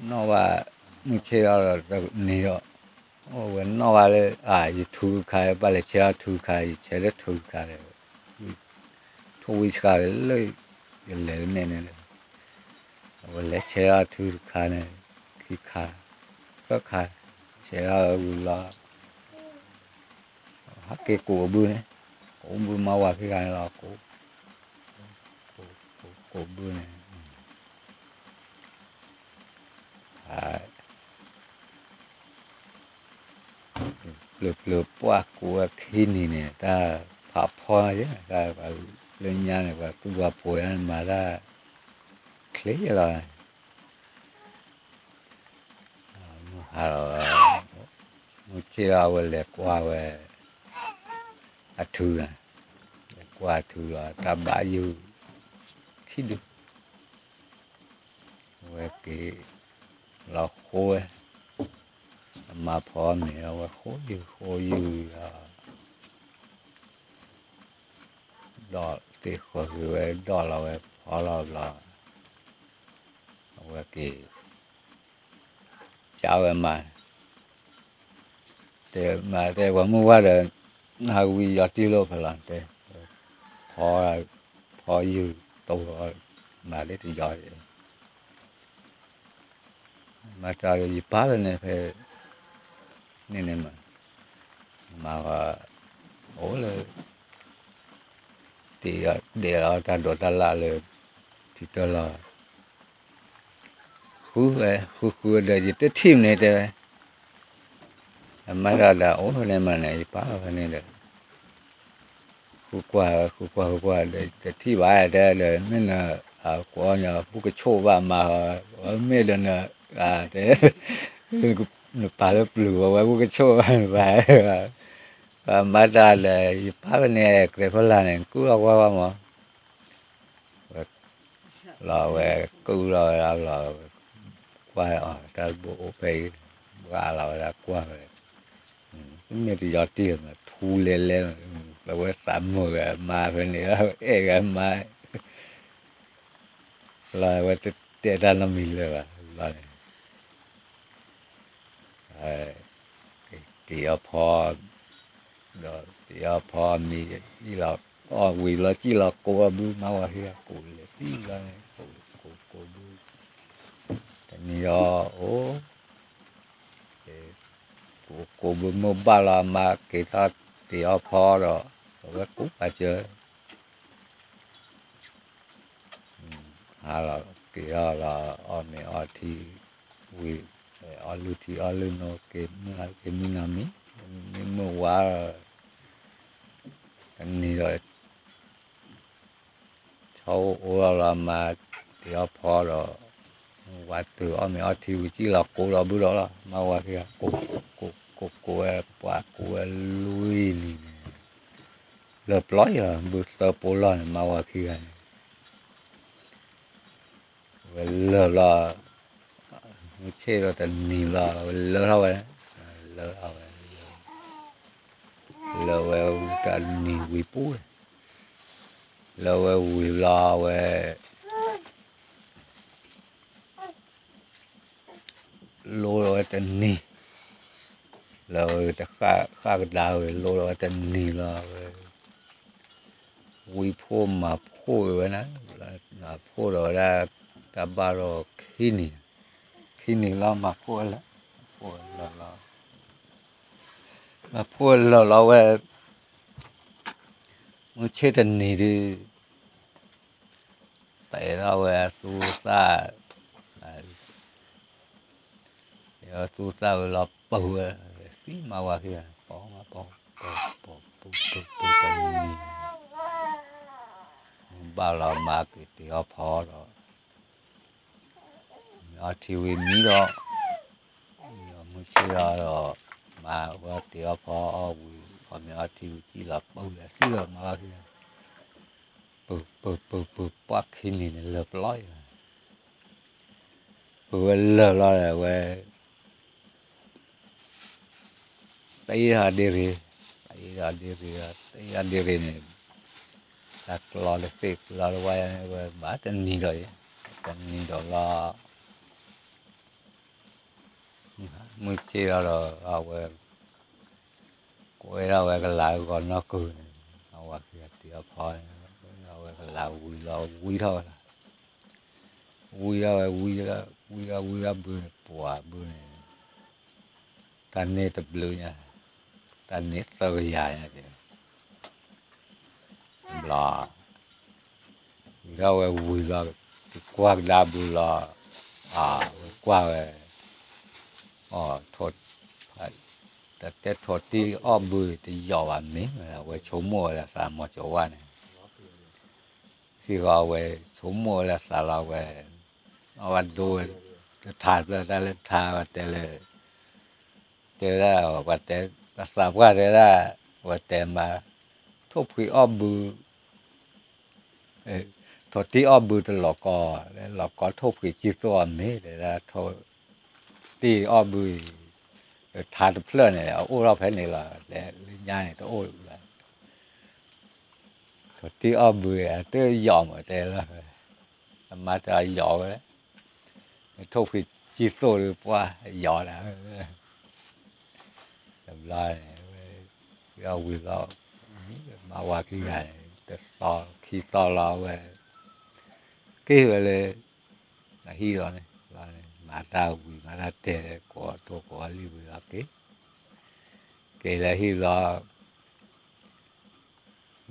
နီၣ်ဘၣ် မုၢ်ဆ့ၣ်ထီၣ်ဒီးတနံၤဒီး အိၣ်ဝဲနီၣ်ဘၣ်လၢ အ ယထူတခါ ဘၣ်လဲၤဆဲးအီၣ်ထူတခါ ယဆဲးလၢထူတခါဒီး ထိၣ်ဝံၣ်ဆှါလၢ ယလဲၤလၢန့ၣ်န့ၣ် အဝဲလဲၤဆဲးအီၣ်ထူတခါန့ၣ် ခံခါ သၢခါ ဆဲးအီၣ်ဝံၤလီၤ ဟဲက့ၤကိးအဘုန့ၣ် ကိးဘုမါဝၤခံဂၤန့ၣ်လီၤ ကိး ကိး ကိးဘုန့ၣ် ပျၢၤပျၢၤပှၢ်ကိးဝဲခံနံၤန့ၣ် တၢ်ဖးဖီယဲ တၢ်လၢညါန့ၣ် ပှၤသူၣ်ပှၤဖိးယါန့ၣ် မၤတၢ်ချ့ယဲလီၤ မုၢ်ဟါလီၤဝဲ မုၢ်ဆ့ၣ်လီၤ အဝဲလဲၤကွၢ်ဝဲ အထူန့ၣ် လဲၤကွၢ်အထူလီၤ တၢ်ဘၣ်ယုၢ် ခံဒု အဝဲက့ၤ လီၤဃိဝဲ အမါဖီမ့ၤ အဝဲဃိယုၢ်ဃိယုၢ်ဒီး ဒီးသ့ၣ်ဃီၤက့ၤဝဲ ဒီးလီၤဝဲဖီလီၤဘျီ အဝဲက့ၤ ယဝဲမၤ တဲမၤတဲပှၤမုၢ်ဝါဒီး နဝံၤယီၤတံၢ်လိာ်ဖဲလီၤ တဲ ဖီ ဖီယုၢ်တိၢ် မၤလၢတယီၤ မၤတၢ်ဒီးယပၢ်ဖဲန့ၣ်ဖဲ န့ၣ်န့ၣ်မး မၤ အိၣ်လၢ တ့ၢ်ဒဲးလီၤတၢ်ဒိးတၢ်လၣ်လၢ ထံတၢ်လီၢ် ဃုဝဲ ဃုဃုဒီးယတထံၣ်မန့ၣ်တဲဝဲ အမၤတၢ်ဒီးအိၣ်ဖဲန့ၣ်မးန့ၣ် ယပၢ်ဖဲန့ၣ်ဒီး ဃုကွၢ် ဃုကွၢ် ဃုကွၢ်ဒီး တထံၣ်ဘၣ်တဲဒီး မ့ၢ်န ကွၢ်ညီ ဘူၣ်ကဆိၣ်ဘၣ်မၤ မ့ၢ်ဒီးန တဲ နပာ်လၢပျုၤဝဲ ဝဲဘူၣ်ကဆိၣ်ဘၣ်နပာ် မၤတၢ်ဒီး ယပၢ်ဖဲန့ၣ် ကဲဖီလာ်န့ၣ် ကူၣ်လီၤကွၢ်ကွၢ်မး ဝဲ လီၤဝဲ ကူၣ်လီၤဝဲလီၤ ကွၢ်အီၤ တၢ်ဘိအိၣ်ဖဲအံၤ ဘှါလီၤဝဲဒၣ်ကွၢ်ဝဲ မ့ၢ်တယီၤတံၢ်မး ထူလဲၤလဲၤ လီၤဝဲသးမုာ်ဂၤမါဖဲန့ၣ် အဲၣ်ဂၤမါ လီၤဝဲတတဲတၢ်နီတမံၤလၢၤဘၣ် လီၤန့ၣ် တ့ၢ်အီၤဖီ ဒီးတ့ၢ်အီၤဖီမံၤ အီၣ်ဝံၤလီၤ စံၣ်လီၤကိးအီၤဘု မါဝၤခံဂၤ ကိးလဲၤသံလီၤန့ၣ် ကိးကိးဘု တနံၤဒီး အိၣ် ကိးကိးဘု မိၢ်ဘၣ်လီၤ အမါက့ၤထီၣ်တ့ၢ်အီၤဖီဒီး အဝဲကူၣ်ပာ်စၢၤ ဟါလီၤ က့ၤထီၣ်လီၤ အီၣ်မ့ၤအီထံဝံၤ အီၣ်လုၢ်ထံအီၣ်လုၢ်နိ က့ၤမုၢ်နီတမံၤ မ့ၢ်မုၢ်ဝါ တနံၤဒီး ဆီအိၣ်အိၣ်လီၤလီၤ မါတ့ၢ်အီၤဖီဒီး ဝါတုၤအီၣ်မ့ၤအီထံဝံၤ စံၣ်လီၤကိးဒီးဘုဒီးလီၤ မါဝၤခံဂၤ ကိးကိးကိးဝဲ ပှၤကိးဝဲလွံၢ်နံၤန့ၣ် လၢပျီယီၤ ဘုသၢပိလီၢ်န့ၣ် မါဝၤခံဂၤန့ၣ် ဝဲလၢာ်လီၤ မုၢ်ဆ့ၣ်ဒီးတနံၤလီၤ ဝဲလၢထီၣ်ဝဲ လၢထီၣ်ဝဲ လၢဝဲတနံၤဝံၤပူၤ လၢဝဲဝံၤလီၤဝဲ လိလီၤဝဲတနံၤ လၢဝဲတဃၣ်ဃၣ်ကဒါဝဲ လိလီၤဝဲတနံၤလီၤဝဲ ဝံဖိမၤဖိဝဲနၤ မၤဖိဒီးဝဲဒၣ် တၢ်ဘၣ်ဒီးခံနံၤ ခံနံၤလီၤ မၤဖိဝဲလၢာ် ဖိဝဲလၢာ်လီၤ မၤဖိဝဲလၢာ်လီၤဝဲ မုၢ်ဆ့ၣ်တနံၤဒုး ပအဲၣ်ထီၣ်ဝဲသူၣ်သၣ် သူၣ်သၣ်ဝဲလီၤပှီၢ်ဝဲ သံမါဝၤခံဂၤ ပှီၢ်မးပှီၢ် ပှီၢ်ပှီၢ်ပှီၢ်ပှီၢ်တနံၤ ဘၣ်လီၤမါက့ၤတ့ၢ်အီၤဖီဒီး မ့ၤအီထံဝံၤမံဒီး မုၢ်ဆ့ၣ်လီၤဒီး မါဝဲတ့ၢ်အီၤဖီအီၣ်ဝံၤ အီၣ်မ့ၤအီထံဝံၤ စံၣ်လီၤပှီၢ်ဝဲ သံလီၤမါဝၤခံဂၤ ပှီၢ်ပှီၢ်ပှီၢ်ပှီၢ် ပှၢ်ခံနံၤန့ၣ် လၢာ်ပျီယၤ ပှၤဝဲလၢာ်လီၤဒီးဝဲ တၢ်အ့ၣ်ထီၣ်ဒ့ရ့ၤ, တၢ်အ့ၣ်ထီၣ်ဒ့ရ့ၤဒီး တၢ်အ့ၣ်ထီၣ်ဒ့ရ့ၤန့ၣ် တၢ်ကျီတသ့ၣ်ကျီတဝါန့ၣ် ဝဲဘၣ်တနံၤဒီးအံၤ, တနံၤဒီးလီၤ မုၢ်ဆ့ၣ်လီၤဒီး အဝဲ ကွဲးထီၣ်ဝဲကလၤဂီၤနီၢ်ကုၤန့ၣ် အဝဲက့ၤတ့ၢ်အီၤဖီန့ၣ် အဝဲကလၤဝံၤလီၤ ဝံထီၣ်ဝဲလီၤ ဝံထီၣ်ဝဲ ဝံထီၣ်ဝံထီၣ်ဘုန့ၣ် ပှၤဘုန့ၣ် တၢ်န့ၢ်တဘျုးညါ တၢ်န့ၢ်သၢကယၤညါက့ၤ ဘျီ ဝံထီၣ်ဝဲဝံၤလီၤ က့ၤကွၢ်ကဒါဘုလီၤ အဝဲကွၢ်ဝဲ အီၣ် တၢ်တဲထိၣ်တံၢ်အီၣ်ဘု တယီၣ်ဘၣ်မ့ၢ် အဝဲဆိကမိၣ်ဝဲလၢသး မီၤကၠီၤဝါန့ၣ် စံးဃီၤဝဲဆိကမိၣ်ဝဲလၢသးလီၤဝဲ အဝဲဒိဝဲ တထါဖျၢၣ်တၢ်လၢထါ ဝဲတဲလၢ တဲဒၣ် ပှၤတဲ ပှၤသးပှၢ်တဲဒၣ် ဝဲတဲမး ထိၣ်ဖှံအီၣ်ဘု ထိၣ်တံၢ်အီၣ်ဘုတလီၤကီ လီၤကီထိၣ်ဖှံစံၣ်သိၣ်အီၤမ့ၢ် တဲဒၣ် ထိၣ်တံၢ်အီၣ်ဘု ထါတဖျၢၣ်န့ၣ် အအိၣ်ထီၣ်ဖဲန့ၣ်လီၤ တဲလၢညါန့ၣ် တအိၣ်လၢၤဘၣ် ထိၣ်တံၢ်အီၣ်ဘု အတယီၣ်မး တဲလီၤ အမါတဲယီၣ်ဝဲ ထိၣ်ဖှံ ထံသိၣ်ဒီးပှၢ်ယီၤဒၣ်, တဘျီန့ၣ် ဝဲ ဝံၤလီၤ, မၤဝၤခံဂၤန့ၣ် တသီခံသီလီၤဝဲ, က့ၤဝဲလၢ အဟံၣ်လီၤန့ၣ်, မၤတၢ်ဝံၤမၤတၢ်တဲာ် ကိးထိၣ်ကိးလံဝံၤလီၤက့ၤ, က့ၤလၢဟံၣ်လီၤ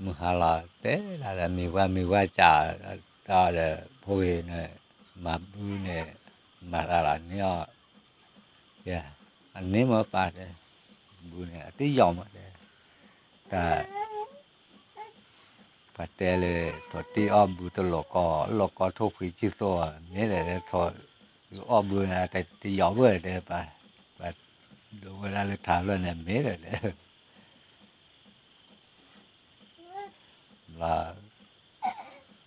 မုၢ်ဟါလီၤ တဲဒၣ်ဒီး မံၤပှၢ်မံၤပှၢ်စး, တၢ်ဒီးဖိဂ့ၤန့ၣ် မၤဘုန့ၣ် မၤသးလီၤန့ၢ်အီၤ, အန့ၣ်မ့ၢ်ပၢ်တဲ, ဘုန့ၣ် အတယီၤမးတဲ, တၢ် ပှၤတဲလၢ ထိၣ်တံၢ်အီၣ်ဘုတလိာ်ကီ, လိာ်ကီထိၣ်ဖှံဆံၣ်သိၣ်, မ့ၢ်ဒီး ထိၣ်အီၣ်ဘုန့ၣ် တယီၤဘၣ်တဲ, ပှၤဒိးဝဲဒၣ်လၢထးဖျၢၣ်န့ၣ် မ့ၢ်ဒီးတဲ ဘျီ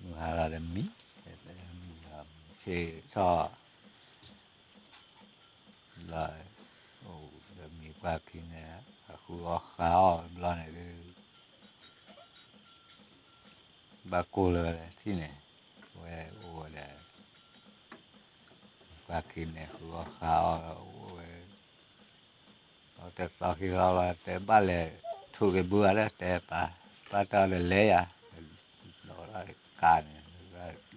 မုၢ်ဟါလီၤဒီးမံ, မုၢ်ဆ့ၣ်ထီၣ် ဘျီ အိၣ်ဒီးမံၤပှၢ်ခံန့ၣ် အဃုအီၣ်ဃါအီၣ်ဘျီန့ၣ်ဒုး ဘၣ်ကိၢ်လၢၤဝဲလၢထံၣ်န့ၣ်, ဝဲအိၣ်ဝဲဒီး မံၤပှၢ်ခံန့ၣ် ဃုအီၣ်ဃါအီၣ်အိၣ်ဝဲ အတသီခံသီလီၤ တဲဘၣ်လဲၤထူးက့ၤဘုဧါဒီး တဲပၢ်, ပၢ်တဲအီၤဒီးလဲၤယၤ, ဒီးကါန့ၣ်,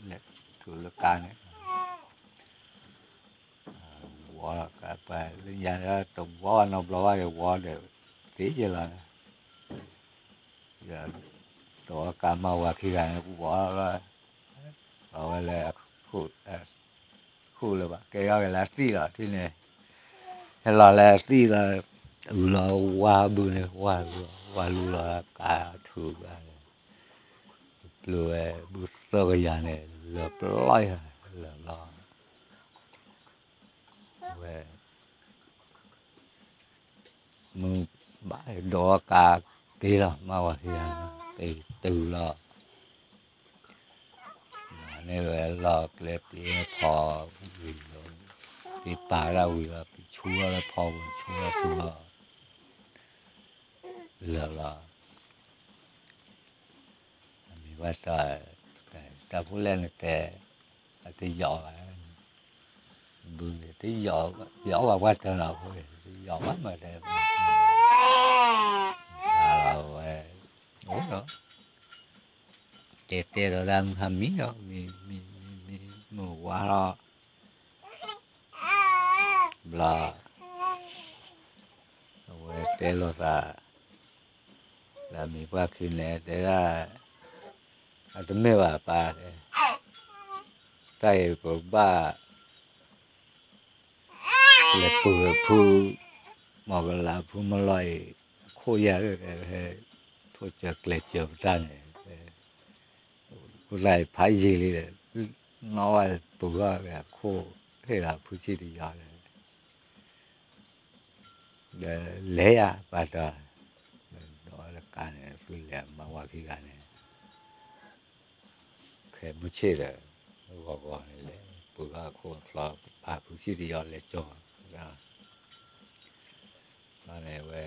လဲၤထူးလၢကါန့ၣ်, ဝီလီၤကါပှၤလၢညါဒီး တဝီဘၣ်နီတဘျီဘၣ် ယဝီဒီး သ့ယဲလီၤ, ဒီးကါမါဝၤခံဂၤန့ၣ် ဝီလီၤ, အဝဲလၢ ဃူလၢၤဘၣ် ကဲထီၣ်က့ၤလၢအသံၣ်လီၤထံၣ်န့ၣ်, ဟဲလီၤလၢအသံၣ်လီၤ, အုၣ်လီၤဝါဘုန့ၣ် ဝါလူၤလီၤ ဝါလူၤလီၤကါထူးဘၣ်န့ၣ်, တပျုၤဝဲဘုသၢကယၤန့ၣ် လၢပျီယၤ လၢလီၤ ဝဲ မုၢ်ဘၣ်ဒီးကါက့ၤလီၤ မါဝၤခံဂၤန့ၣ် က့ၤတုၤလီၤ မၤန့ၢ်ဝဲလီၤကျဲပ့ၤဖီဝံၤလီၤ, ပ့ၤပာ်ဝဲဒၣ်ဝံၤလီၤ ပဆူလီၤလၢဖီပူၤ ဆူလီၤဆူလီၤ လၢာ်လီၤ, အမံၤဝဲတၢ်, တၢ်ဖိလဲၣ်နတဲ, အတယီၤဘၣ်, ဘုန့ၣ် တယီၤဘၣ်ပှၤတနီၤဖိ, တယီၤဘၣ်မးတဲ, အဝဲ, အိၣ်ဒီး, တဲတဲဒီးဒၣ်မုၢ်ဟါမံလီၤ, မံ, မံ, မံ, မံ, မုၢ်ဝါလီၤ ဘျီ, အဝဲတဲလိာ်သး, လၢမံၤပှၢ်ခံန့ၣ် တဲဒၣ်, အတမ့ၢ်ဘၣ်ပၢ်, တၢ်အံၤပဘၣ် လဲၤပုၢ်ဖု, မီၢ်ကလးဖုမီၢ်လီၤအံၤ, ခိၣ်ယၢ်လၢ, ထိၣ်စၢၤကျဲၤစၢၤပတၢ်န့ၣ်, ခိၣ်သၣ်အံၤဖးယံာ်လံဒီး, နီၢ်ဝဲပုၢ်ဂီၢ်ဝဲအခိၣ်, ဟ့ၣ်လီၤဖုဆံၣ်တယီၤဒီး, ဒီးလဲၤယၤပၢ်တၢ်, ဒီးလၢကါန့ၣ် ဖုလဲၤမၤဝၤခံဂၤန့ၣ် ခဲမုၢ်ဆ့ၣ်ဒီး, ဂီၤဂီၤန့ၣ်လဲၤ, ပုၢ်ဂီၢ်ခိၣ်ချီ, ပာ်ဖုဆံၣ်တယီၤလဲၤကၠီ, န့ၣ်ဝဲ,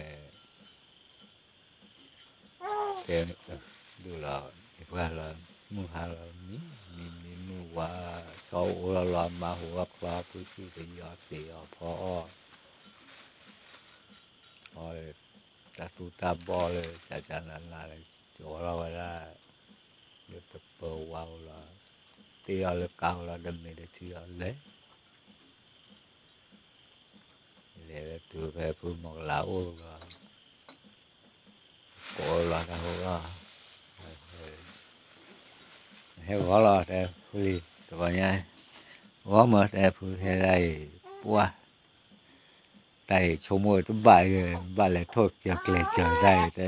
တဲ, ဒုးလီၤ, မံၤပှၢ်လီၤ, မုၢ်ဟါလီၤ, မံ, မံမံမုၢ်ဝါ, ဆီအိၣ်လီၤလီၤ မၤဟူးအီၣ်ချီ ဖုဆံၣ်တယီၤ တ့ၢ်အီၤဖီအီၣ် အီ, တၢ်သူတၢ်ဘီၣ်လၢ ကကနနလၢ ကၠီလီၤဝဲဒၣ်, လၢတပၢၤဝါအိၣ်လီၤ, တ့ၢ်အီၤလၢကါအိၣ်လီၤ တမ့ၢ်တထံၣ်အီၤလဲၤ, လဲၤဝဲတုၤဖဲဖုမီၢ်ကလးအိၣ်လီၤ, ကိးလီၤတၢ်ဟူလီၤ, ဟဲဂီၤလီၤတဲဖုလံ, တဘျီညါ, ဂီၤမးတဲဖုဟဲဒၣ်အံၤ, ပှၢ် တၢ်အံၤဆိကမိၣ်တဘၣ်ယဲ, ဘၣ်လဲၤထီၣ်စၢၤကျဲၤစၢၤတၢ်အံၤတဲ,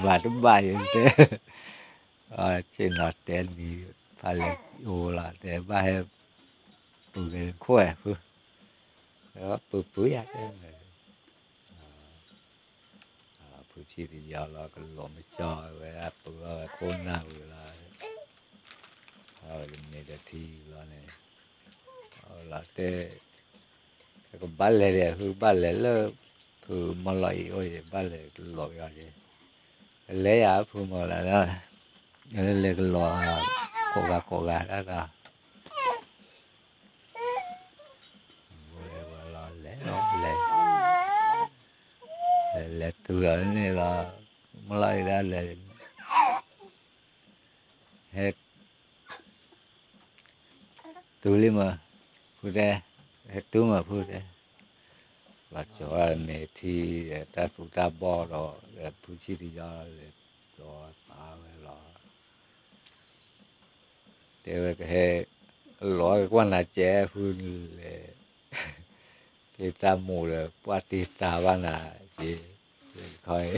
ဘၣ်တဘၣ်ယဲတဲ, ဆ့ၣ်နီၤတဲနံၤ, ဖးလဲၤအိၣ်လီၤတဲ ဘၣ်ဟဲ, ပုၢ်က့ၤခိၣ်ဝဲဖု, ပုၢ်ပုၢ်ယၤတဲ ဖုဆံၣ်တယီၤလီၤ ကလိၤမကၠီဝဲဒၣ် ပုၢ်အီၣ်ဝဲခိၣ်နၢ်ဝံၤလီၤ, အဝဲတမ့ၢ်တထံၣ်လီၤန့ၣ်, အဝဲလီၤတဲ, ကဘၣ်လဲၤဒီး ဖုဘၣ်လဲၤလၢ, ဖုမီၢ်လီၤအံၤအိၣ်ယဲ ဘၣ်လဲၤကလိၤယီၤယဲ, လဲၤယၤဖုမီၢ်လီၤ, လဲၤကလိၤ, ကိးဂၤကိးဂၤဒၣ်ဒီး ဝဲ လဲၤတုၤလီၤန့ၣ်လီၤ, မုၢ်လီၤအံၤဒၣ်လဲၤ ဟဲတုၤလံမး, ဖုတဲ, ဟဲတုၤမးဖုတဲ, လီၤကၠီၤမ့ၢ်ထံ တၢ်သူတၢ်ဘီၣ်ဒီး ဖုဆံၣ်တယီလဲၤ ဒီးပာ်ဝဲလီၤ တဲဝဲကဟဲ လီၤကကွၢ်နၤကဲဖုလဲၣ်, တ့တၢ်မိၣ်ဒီး ပှၢ်တ့တၢ်ဘၣ်နၤက့, ခီ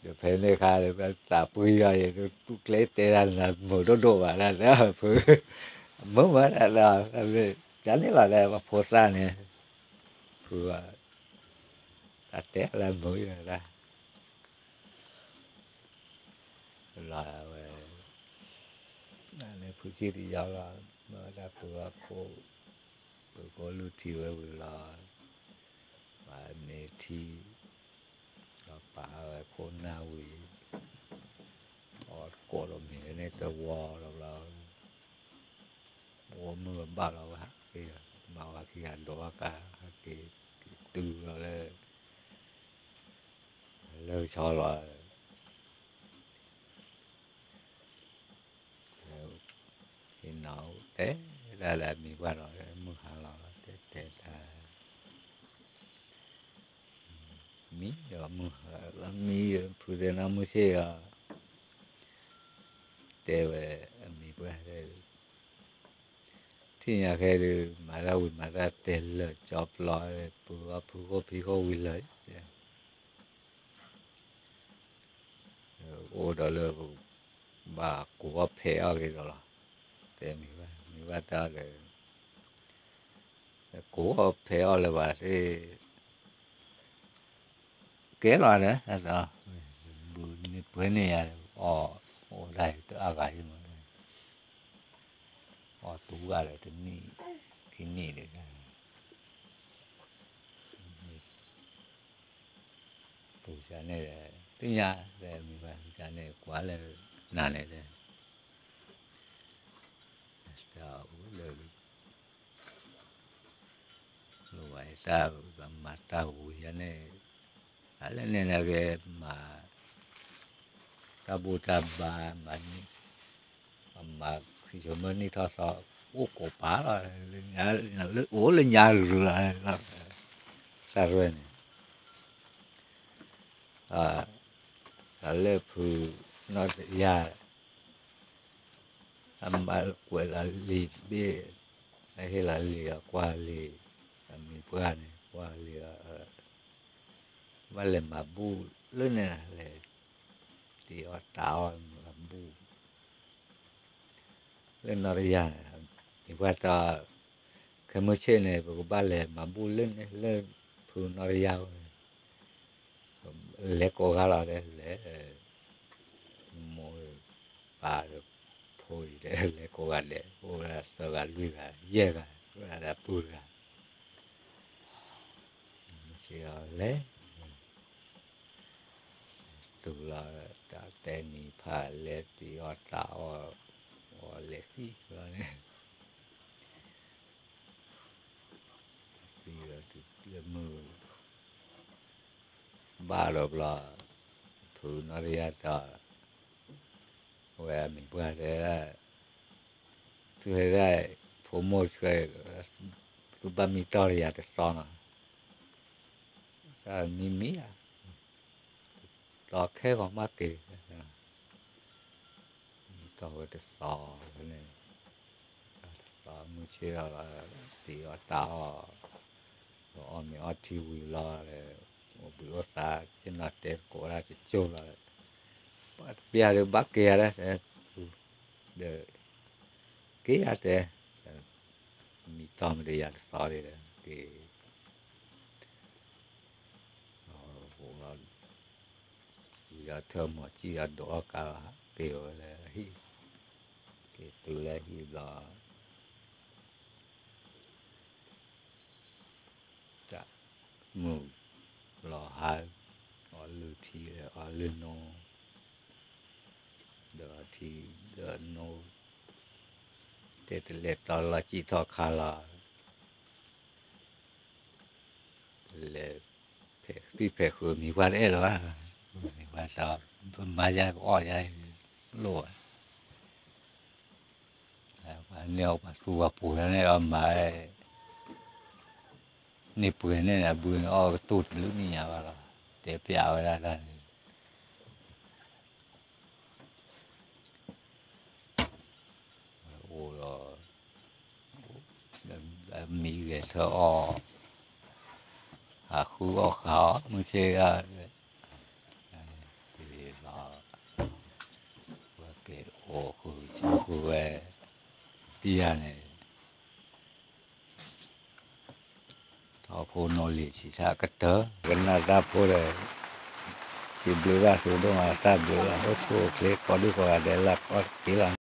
ဒီးဖဲန့ၣ်အခါ သးပှၢ်ယီၤအံၤ တူၢ်ကျဲတဲဒၣ်နၤမုာ်ဒိၣ်ဒိၣ်ဘၣ်ဒၣ်လၢဖု, မုာ်မးဒၣ်လၢ ကန့ၣ်လီၤဒီး ပှၤဖိသၣ်န့ၣ်, ဖု တၢ်တဲလၢမုာ်ယီၤဒၣ် လီၤဝဲ, န့ၣ်ဖုဆံၣ်တယီလီၤ, မ့ၢ်ဝဲဒၣ်ဖုအခိၣ်, ဖုခိၣ်လုၢ်ထံဝဲဝံၤလီၤ, ပှၤမ့ၢ်ထံ, ဒီးပာ်ဝဲခိၣ်နၢ်ဝံၤ, အီၣ်ကိးဒီးမ့ၢ်န့ၣ်တဝီလီၤဘျီ, အိၣ်မုၢ်ဘၣ်လီၤဝဲဟးက့ၤ, မၤဝဲခံဂၤဒိးဘၣ်ကါ, ဟဲက့ၤတုၤလီၤလၢ လၢကဆီလီၤ ဟ့ၣ်နီၤတဲဒၣ်လၢအမံၤပှၢ်လီၤ မုၢ်ဟါလီၤ တဲတဲတၢ် မံဒီးမုၢ်ဟါလီၤ မံဖုတဲနီၢ်မုၢ်ဆ့ၣ်လီၤ တဲဝဲအမံၤပှၢ်တဲ ထံၣ်ညါခဲဒုး မၤတၢ်ဝံၤမၤတၢ်တဲလၢာ်ကၠီပျီ ပှၤဖုခိၣ်ဖံးခိၣ်ဝံၤလၢာ် အိၣ်ဒီးလၢ ဘၣ်ကိးအီၣ်ဖဲးအီၣ်က့ၤဒီးလီၤ. တဲမံၤဘၣ် မံၤဘၣ်တၢ်ဒီး ကိးအီၣ်ဖဲးအီၣ်လၢၤဘၣ်သ့ၣ် ကဲလီၤဒီး တၢ်ဒီး ဘုးန့ၢ်ပှဲၤန့ၢ်ယၤ အီၣ်အိၣ်ဒၣ်တအါဂၤယမး အီၣ်တူၤဂၤဒီးတနံၣ်ခံနံၣ်ဒီး ပူၤစၢ်န့ၣ် သ့ၣ်ညါ မံၤဘၣ်စၢ်န့ၣ် ကွၢ်လၢနၤန့ၣ် တၢ်အိၣ်လၢ လိၣ်ဘၣ်တၢ် မၤတၢ်ဝံၤယၤန့ၣ် အလၢန့ၣ်နကမၤ တၢ်ဘူၣ်တၢ်ဘါ မၤ မၤခရံာ်ဆိမိၣ်နံၣ်ထီၣ်သီ အိၣ်ကိးပၤလီၤ လၢအိၣ်လၢညါလီၤ တၢ်ရဲၣ်န့ၣ် တၢ်လၢဖုနီၢ်တယၢ် အမၤကွဲးလီၤလံာ်တဘ့ၣ် အဟ့ၣ်လီၤလံာ်အကွၢ်လံာ် အမံၤပှၢ်န့ၣ် ကွၢ်လံာ် ဘၣ်လဲၤမၤဘူၣ်လၢန့ၣ် လဲၤတ့အီၣ်တၢ်အီၣ်မၤဘူၣ် လၢနီၢ်တယၢ်န့ၣ် မံၤပှၢ်တီ ခဲမုၢ်ဆ့ၣ်န့ၣ် ပကဘၣ်လဲၤမၤဘူၣ်လၢန့ၣ် လၢဖုနီၢ်တယၢ်ဝဲ လဲၤကိးဂၤလီၤဒီး လဲၤ မိၢ်ပၢ်ဒီးဖိအံၤဒီး လဲၤကိးဂၤဒဲး အိၣ်ဝဲဒၣ်သၢဂၤလွံၢ်ဂၤယဲၢ်ဂၤ ဝဲဒၣ်ဒီးပုၢ်တဂၤ မုၢ်ဆ့ၣ်အီၤလဲၤ တုၤလီၤ တၢ်တဲနံၤဖးလဲၤတ့အီၣ်တၢ်အီၣ် အီၣ်လဲၤသံလီၤန့ၣ် သံလီၤတုၤလၢမုၢ် ဘၣ်ဒီးဘျီ ဖုနီၢ်တယၢ်တီ အဝဲအမံၤပှၢ်တဲ သုဟဲဒၣ် ဖိမိၢ်ဆှၢ သုဘၣ်မံတီၢ်တယၤတသီနီၤ တၢ်မံမံဧါ သီခဲဂီၤမးက့ၤ မံတီၢ်ဝဲတသီန့ၣ် တသီမုၢ်ဆ့ၣ်လီၤ တ့အီၣ်တၢ်အီၣ် အီၣ်မ့ၤအီထံဝံၤလီၤ အိၣ်ဘှံးအိၣ်သါ ကနီၤတဲသကိးဒၣ်တကၠိၢ်လီၤ ပှၤတပျၢ်ဒီးဘၣ်က့ၤယၤဒီး ဒီး က့ၤယၤတဲ မံတီၢ်မ့ၢ်တယၤတသီဒီး က့ၤ လီၤ ယီၤထၢၣ်မီၤစံၣ်ယီၤဒိးအီၣ်ကါလီၤ က့ၤဝဲလၢဟံၣ် က့ၤတုၤလၢဟံၣ်ဘျီ တၢ်မုၢ်လီၤဟါ အီၣ်လုၢ်ထံ အီၣ်လုၢ်နိ ဒီးထံဒီးနိ တဲတလဲၤတီလီၤစံၣ်ထီၣ်ခါလီၤ လဲၤဖဲ သံၣ်ဖဲးဃုာ်မံၤပှၢ်တအဲၣ်လၢၤဘၣ်, မံၤပှၢ်တမၤယါကအီၣ်ယါလိၣ်ဘၣ်, ပှၤန့ၢ်အီၣ်ပှၤသူပှၤပူၤန့ၣ်အီၤမၤ, န့ၢ်ပှဲၤန့ၣ် အဘုန့ၣ်အီၣ်ကတိၢ်တလၢနံၣ်ညါဘၣ်လီၤ, တဲပျးဝဲဒၣ်တၢ်န့ၣ် အိၣ်ဒီး မံဂဲၤထၢၣ်အီၣ်, ဟးဃုအီၣ်ဃုအီၣ် မုၢ်ဆ့ၣ်ဂၤ, လီၤ, ပက့ၤအိၣ်ဃုဆိဃုဝဲ, ပံယၤန့ၣ် ထီၣ်ဖိနီၢ်လံၤဆံးဆၣ်ကတၢၢ် ကနၣ်တၢ်ဖိဒီး, စံးဘျုးဘၣ်သုဒိၣ်မး တၢ်ဘျုးလီၤ အိၣ်ဆူၣ်အိၣ်ချ့ကိးဒူၣ်ကိးဂၤဒဲးလၢကီၢ်တက့ၢ်လီၤ.